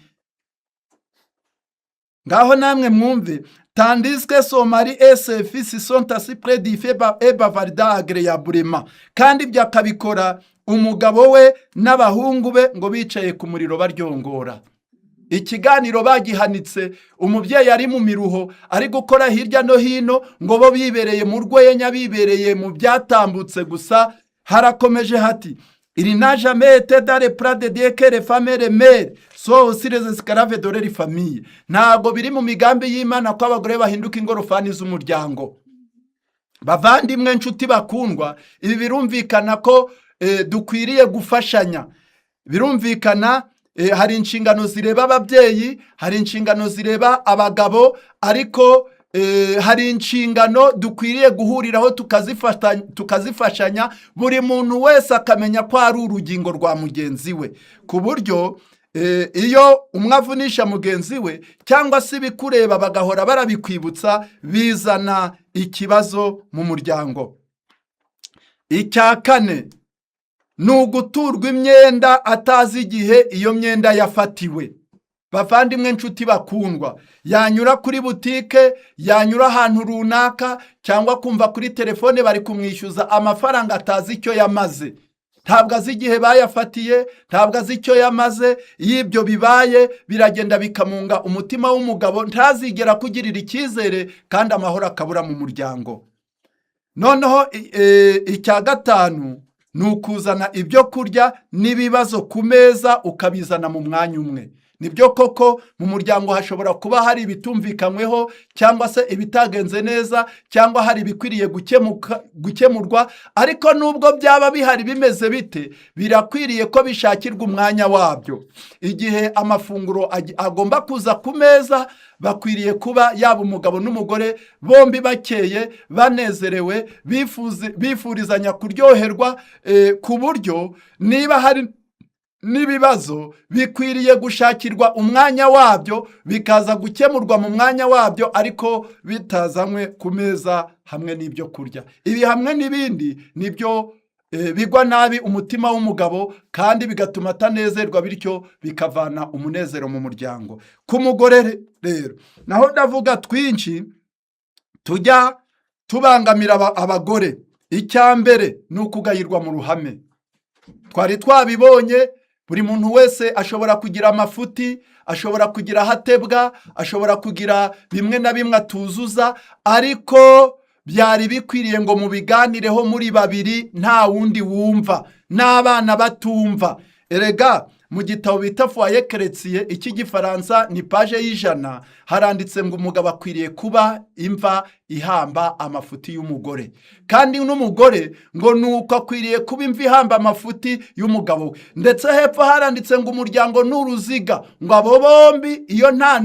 Ngaho namwe mwumve: "Tandis que son mari et ses fils sont assis près du feu et bavardent agréablement." Kandi ibyo akabikora umugabo we n'abahungu be ngo bicaye ku muriro baryongora, ikiganiro bagihanitse, umubyeyi ari mu miruho, ari gukora hirya no hino, ngo bo bibereye mu rwenya, bibereye mu byatambutse gusa. Harakomeje hati: "Il n'a jamais été dans les plans de Dieu que les femmes et les mères soient aussi les esclaves de leur famille." Ntabwo biri mu migambi y'Imana ko abagore bahinduka ingorofani z'umuryango. Bavandimwe, nshuti bakundwa, ibi birumvikana ko dukwiriye gufashanya. Birumvikana, hari inshingano zireba ababyeyi, hari inshingano zireba abagabo, ariko hari inshingano dukwiriye guhuriraho tukazifashanya, buri muntu wese akamenya ko ari urugingo rwa mugenzi we, ku buryo iyo umwe avunisha mugenzi we cyangwa se ibikureba bagahora barabikwibutsa, bizana ikibazo mu muryango. Icya kane ni uguturwa imyenda atazi igihe iyo myenda yafatiwe. Bavandimwe, nshuti bakundwa, yanyura kuri butike, yanyura ahantu runaka, cyangwa kumva kuri telefone bari kumwishyuza amafaranga atazi icyo yamaze. Ntabwo azi igihe bayafatiye, ntabwo azi icyo yamaze. Iyo ibyo bibaye, biragenda bikamunga umutima w'umugabo, ntazigera kugirira icyizere, kandi amahoro akabura mu muryango. Noneho icya gatanu ni ukuzana ibyo kurya n'ibibazo ku meza, ukabizana mu mwanya umwe. Nibyo koko, mu muryango hashobora kuba hari ibitumvikanyweho, cyangwa se ibitagenze neza, cyangwa hari ibikwiriye gukemurwa, ariko nubwo byaba bihari bimeze bite, birakwiriye ko bishakirwa umwanya wabyo. Igihe amafunguro agomba kuza ku meza, bakwiriye kuba yaba umugabo n'umugore bombi bakeye, banezerewe, bifurizanya kuryoherwa, ku buryo niba hari n'ibibazo, bikwiriye gushakirwa umwanya wabyo, bikaza gukemurwa mu mwanya wabyo, ariko bitazanywe ku meza hamwe n'ibyo kurya. Ibi hamwe n'ibindi nibyo bigwa nabi umutima w'umugabo kandi bigatuma atanezerwa, bityo bikavana umunezero mu muryango. Ku mugore rero naho ndavuga twinshi tujya tubangamira abagore. Icya mbere ni ukugayirwa mu ruhame. Twari twabibonye, buri muntu wese ashobora kugira amafuti, ashobora kugira ahatebwa, ashobora kugira bimwe na bimwe atuzuza, ariko byari bikwiriye ngo mubiganireho muri babiri, nta wundi wumva, n'abana batumva. Erega mu gitabo bita Foyer chrétien, icy'igifaransa, ni page y'100, haranditse ngo umugabo akwiriye kuba imva ihamba amafuti y'umugore, kandi n'umugore ngo ni uko akwiriye kuba imva ihamba amafuti y'umugabo we. Ndetse hepfo haranditse ngo umuryango ni uruziga, ngo abo bombi iyo nta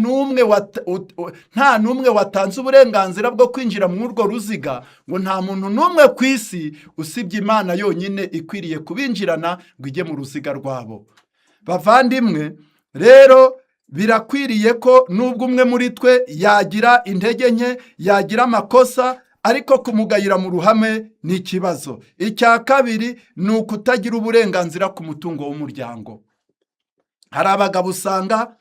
n'umwe watanze uburenganzira bwo kwinjira muri urwo ruziga, ngo nta muntu n'umwe ku isi usibye Imana yonyine ikwiriye kubinjirana ngo ijye mu ruziga rwabo. Bavandimwe, rero birakwiriye ko nubwo umwe muri twe yagira intege nke, yagira amakosa, ariko kumugayira mu ruhame ni ikibazo. Icya kabiri ni ukutagira uburenganzira ku mutungo w'umuryango. Hari abagabo usanga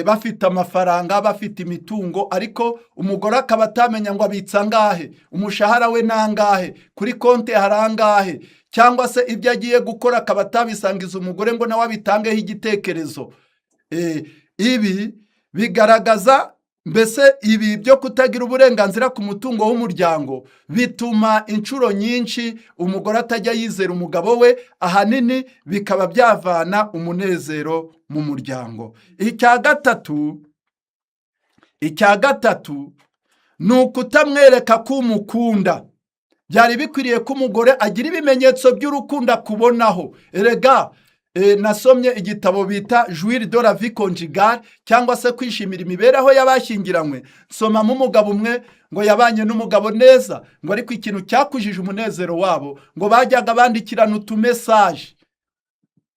bafite amafaranga, bafite imitungo, ariko umugore akaba atamenya ngo abitsa angahe, umushahara we ni angahe, kuri konti hari angahe, cyangwa se ibyo agiye gukora akaba atabisangiza umugore ngo nawe abitangeho igitekerezo. Ibi bigaragaza mbese, ibi byo kutagira uburenganzira ku mutungo w'umuryango bituma inshuro nyinshi umugore atajya yizera umugabo we, ahanini bikaba byavana umunezero mu muryango. Icya gatatu ni ukutamwereka ko umukunda. Byari bikwiriye ko umugore agira ibimenyetso by'urukundo akubonaho. Erega nasomye igitabo bita Jouir de la vie conjugale, cyangwa se kwishimira imibereho y'abashyingiranywe, nsomamo umugabo umwe ngo yabanye n'umugabo neza, ngo ariko ikintu cyakujije umunezero wabo, ngo bajyaga bandikirana utumessage.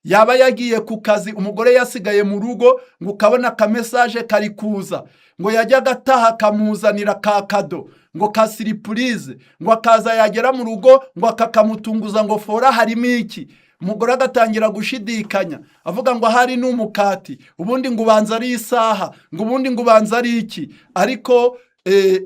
Yaba yagiye ku kazi, umugore yasigaye mu rugo, ngo ukabona akamessage kari kuza. Ngo yajyaga ataha akamuzanira ka cadeau, ngo ka surprise, ngo akaza yagera mu rugo ngo akakamutunguza, ngo fora harimo iki? Umugore agatangira gushidikanya, avuga ngo ahari ni umukati, ubundi ngo ubanza ari isaha, ngo ubundi ngo ubanza ari iki, ariko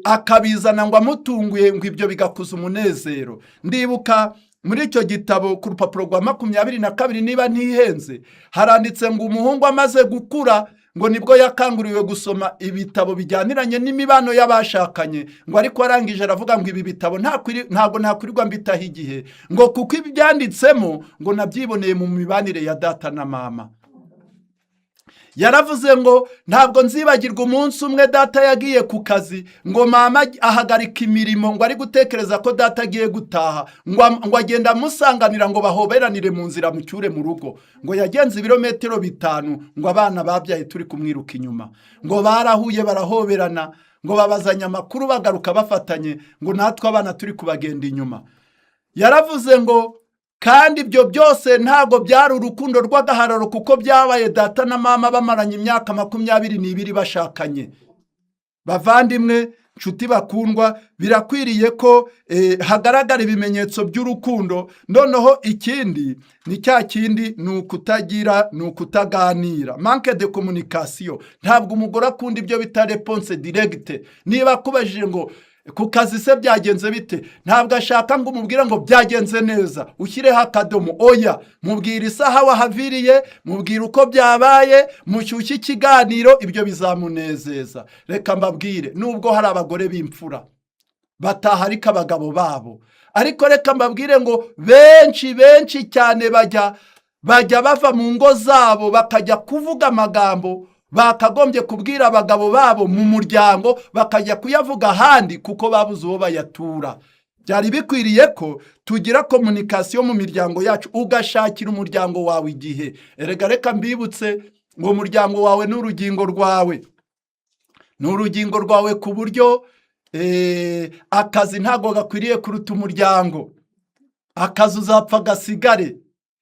akabizana ngo amutunguye, ngo ibyo bigakuza umunezero. Ndibuka muri icyo gitabo ku rupapuro rwa 22, niba ntihenze, haranditse ngo umuhungu amaze gukura ngo nibwo yakanguriwe gusoma ibitabo bijyaniranye n'imibano y'abashakanye, ngo ariko arangije aravuga ngo ibi bitabo ntabwo ntakwirirwa mbitaho igihe, ngo kuko ibyanditsemo ngo nabyiboneye mu mibanire ya data na mama. Yaravuze ngo ntabwo nzibagirwa umunsi umwe data yagiye ku kazi, ngo mama ahagarika imirimo, ngo ari gutekereza ko data agiye gutaha, ngo agenda amusanganira, ngo bahoberanire mu nzira mucyure mu rugo. Ngo yagenze ibirometero 5, ngo abana babyaye turi kumwiruka inyuma, ngo barahuye barahoberana, ngo babazanya amakuru, bagaruka bafatanye, ngo natwe abana turi kubagenda inyuma. Yaravuze ngo kandi ibyo byose ntabwo byari urukundo rw'agahararo, kuko byabaye data na mama bamaranye imyaka 22 bashakanye. Bavandimwe, nshuti bakundwa, birakwiriye ko hagaragara ibimenyetso by'urukundo. Noneho ikindi ni cya kindi, ni ukutagira, ni ukutaganira, manque de communication. Ntabwo umugore akunda ibyo bita réponse directe. Niba akubajije ngo ku kazi se byagenze bite, ntabwo ashaka ngo umubwire ngo byagenze neza ushyireho akadomo. Oya, mubwira isaha wahaviriye, mubwira uko byabaye, mushyushye ikiganiro, ibyo bizamunezeza. Reka mbabwire, nubwo hari abagore b'imfura bataha ariko abagabo babo, ariko reka mbabwire ngo benshi, benshi cyane bajya bava mu ngo zabo bakajya kuvuga amagambo bakagombye kubwira abagabo babo mu muryango, bakajya kuyavuga ahandi kuko babuze uwo bayatura. Byari bikwiriye ko tugira communication mu miryango yacu, ugashakira umuryango wawe igihe. Erega reka mbibutse ngo umuryango wawe ni urugingo rwawe, ni urugingo rwawe, ku buryo akazi ntabwo gakwiriye kuruta umuryango. Akazi uzapfa gasigare.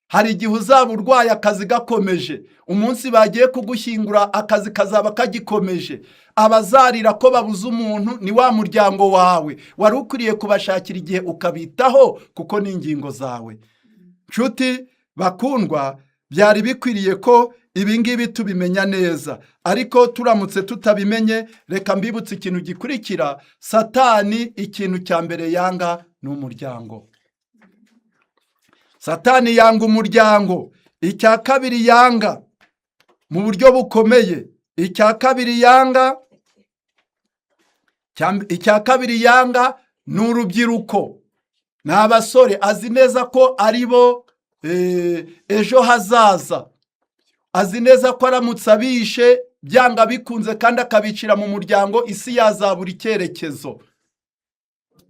Hari igihe uzaba urwaye akazi gakomeje. Umunsi bagiye kugushyingura akazi kazaba kagikomeje. Abazarira ko babuze umuntu ni wa muryango wawe wari ukwiriye kubashakira igihe ukabitaho, kuko ni ingingo zawe. Nshuti bakundwa, byari bikwiriye ko ibi ngibi tubimenya neza, ariko turamutse tutabimenye, reka mbibutse ikintu gikurikira: Satani ikintu cya mbere yanga ni umuryango. Satani yanga umuryango. Icya kabiri yanga mu buryo bukomeye, icya kabiri yanga, icya kabiri yanga ni urubyiruko, ni abasore. Azi neza ko ari bo ejo hazaza. Azi neza ko aramutse abishe byanga bikunze kandi akabicira mu muryango, isi yazabura icyerekezo.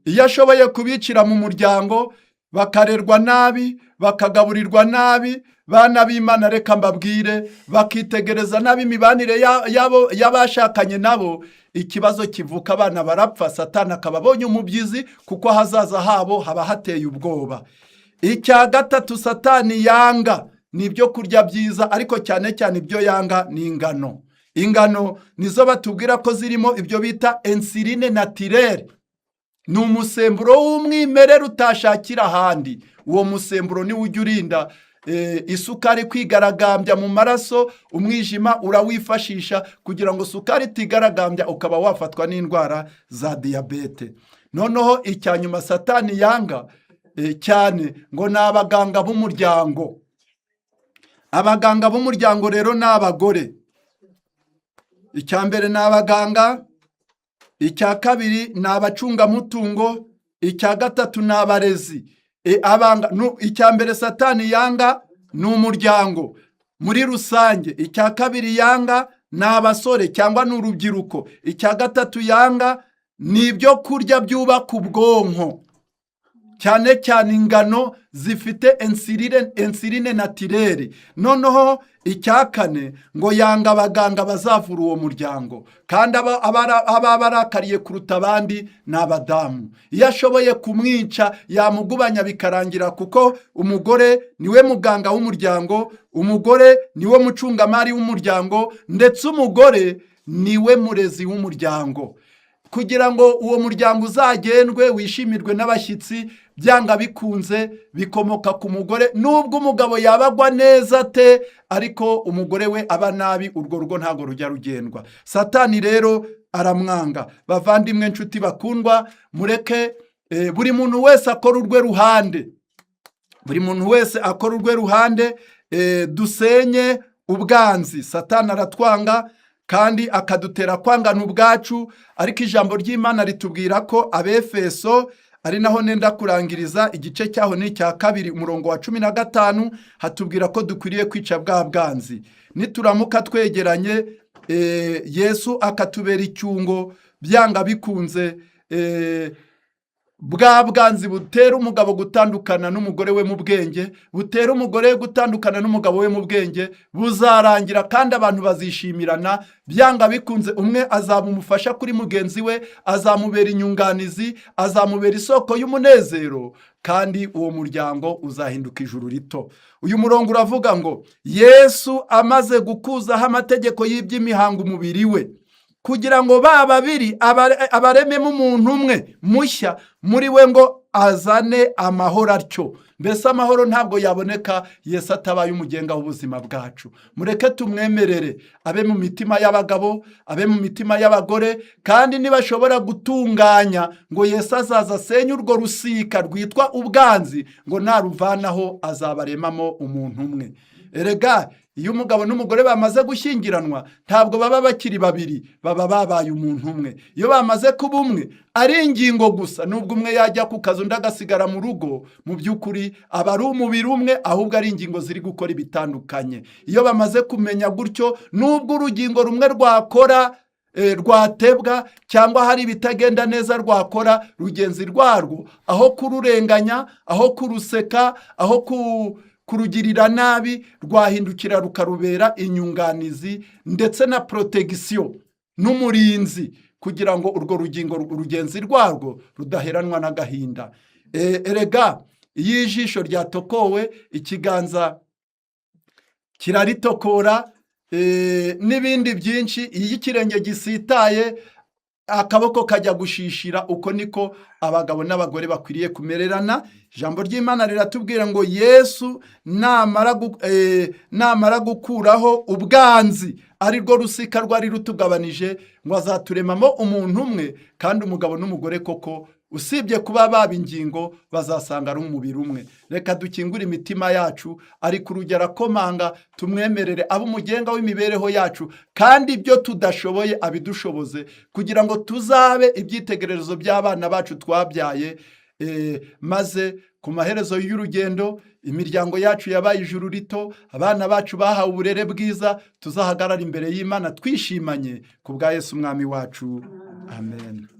Iyo ashoboye kubicira mu muryango, bakarerwa nabi, bakagaburirwa nabi, bana b'Imana, reka mbabwire, bakitegereza nabi imibanire yabo y'abashakanye nabo, ikibazo kivuka, abana barapfa, Satani akaba abonye umubyizi, kuko ahazaza habo haba hateye ubwoba. Icya gatatu Satani yanga ni ibyo kurya byiza, ariko cyane cyane ibyo yanga ni ingano. Ingano nizo batubwira ko zirimo ibyo bita insuline naturelle, ni umusemburo w'umwimerere utashakira ahandi. Uwo musemburo niwo ujya urinda isukari kwigaragambya mu maraso. Umwijima urawifashisha kugira ngo sukari itigaragambya, ukaba wafatwa n'indwara za diyabete. Noneho icya nyuma Satani yanga cyane ngo ni abaganga b'umuryango. Abaganga b'umuryango rero ni abagore. Icya mbere ni abaganga, icya kabiri ni abacungamutungo, icya gatatu ni abarezi. Icya mbere Satani yanga ni umuryango muri rusange, icya kabiri yanga ni abasore cyangwa ni urubyiruko, icya gatatu yanga ni ibyo kurya byubaka ubwonko, cyane cyane ingano zifite insuline naturelle. Noneho icya kane ngo yanga abaganga bazavura uwo muryango, kandi aba barakariye kuruta abandi ni abadamu. Iyo ashoboye kumwica, yamugubanya bikarangira, kuko umugore niwe muganga w'umuryango, umugore niwe mucungamari w'umuryango, ndetse umugore niwe murezi w'umuryango. Kugira ngo uwo muryango uzagendwe, wishimirwe n'abashyitsi, byanga bikunze bikomoka ku mugore. Nubwo umugabo yaba agwa neza ate, ariko umugore we aba nabi, urwo rugo ntabwo rujya rugendwa. Satani rero aramwanga. Bavandimwe, nshuti bakundwa, mureke buri muntu wese akora urwe ruhande, buri muntu wese akora urwe ruhande, dusenye ubwanzi. Satani aratwanga kandi akadutera kwangana ubwacu, ariko ijambo ry'Imana ritubwira ko Abefeso, ari naho nenda kurangiriza, igice cyaho ni icya 2, umurongo wa 15, hatubwira ko dukwiriye kwica bwa bwanzi. Nituramuka twegeranye Yesu akatubera icyungo, byanga bikunze bwa bwanzi butera umugabo gutandukana n'umugore we mu bwenge, butera umugore gutandukana n'umugabo we mu bwenge, buzarangira kandi abantu bazishimirana. Byanga bikunze umwe azaba umufasha kuri mugenzi we, azamubera inyunganizi, azamubera isoko y'umunezero, kandi uwo muryango uzahinduka ijuru rito. Uyu murongo uravuga ngo Yesu amaze gukuzaho amategeko y'iby'imihango umubiri we, kugira ngo ba babiri abarememo umuntu umwe mushya muri we, ngo azane amahoro atyo. Mbese amahoro ntabwo yaboneka Yesu atabaye umugenga w'ubuzima bwacu. Mureke tumwemerere abe mu mitima y'abagabo, abe mu mitima y'abagore, kandi nibashobora gutunganya, ngo Yesu azaza asenye urwo rusika rwitwa ubwanzi, ngo naruvanaho azabaremamo umuntu umwe. Erega iyo umugabo n'umugore bamaze gushyingiranwa, ntabwo baba bakiri babiri, baba babaye umuntu umwe. Iyo bamaze kuba umwe, ari ingingo gusa. Nubwo umwe yajya ku kazi undi agasigara mu rugo, mu by'ukuri aba ari umubiri umwe, ahubwo ari ingingo ziri gukora ibitandukanye. Iyo bamaze kumenya gutyo, nubwo urugingo rumwe rwakora rwatebwa cyangwa hari ibitagenda neza rwakora, rugenzi rwarwo aho kururenganya, aho kuruseka, aho kurugirira nabi, rwahindukira rukarubera inyunganizi ndetse na protection n'umurinzi, kugira ngo urwo rugingo rugenzi rwarwo rudaheranwa n'agahinda. Erega iyo ijisho ryatokowe, ikiganza kiraritokora, n'ibindi byinshi. Iyo ikirenge gisitaye, akaboko kajya gushishira. Uko niko abagabo n'abagore bakwiriye kumererana. Ijambo ry'Imana riratubwira ngo Yesu namara gukuraho ubwanzi, ari rwo rusika rwari rutugabanije, ngo azaturemamo umuntu umwe, kandi umugabo n'umugore koko. Usibye kuba baba ingingo, bazasanga ari umubiri umwe. Reka dukingure imitima yacu, ari ku rugero akomanga, tumwemerere abe umugenga w'imibereho yacu, kandi ibyo tudashoboye abidushoboze, kugira ngo tuzabe ibyitegererezo by'abana bacu twabyaye. Maze ku maherezo y'urugendo, imiryango yacu yabaye ijuru rito, abana bacu bahawe uburere bwiza, tuzahagarara imbere y'Imana twishimanye ku bwa Yesu Umwami wacu. Amen.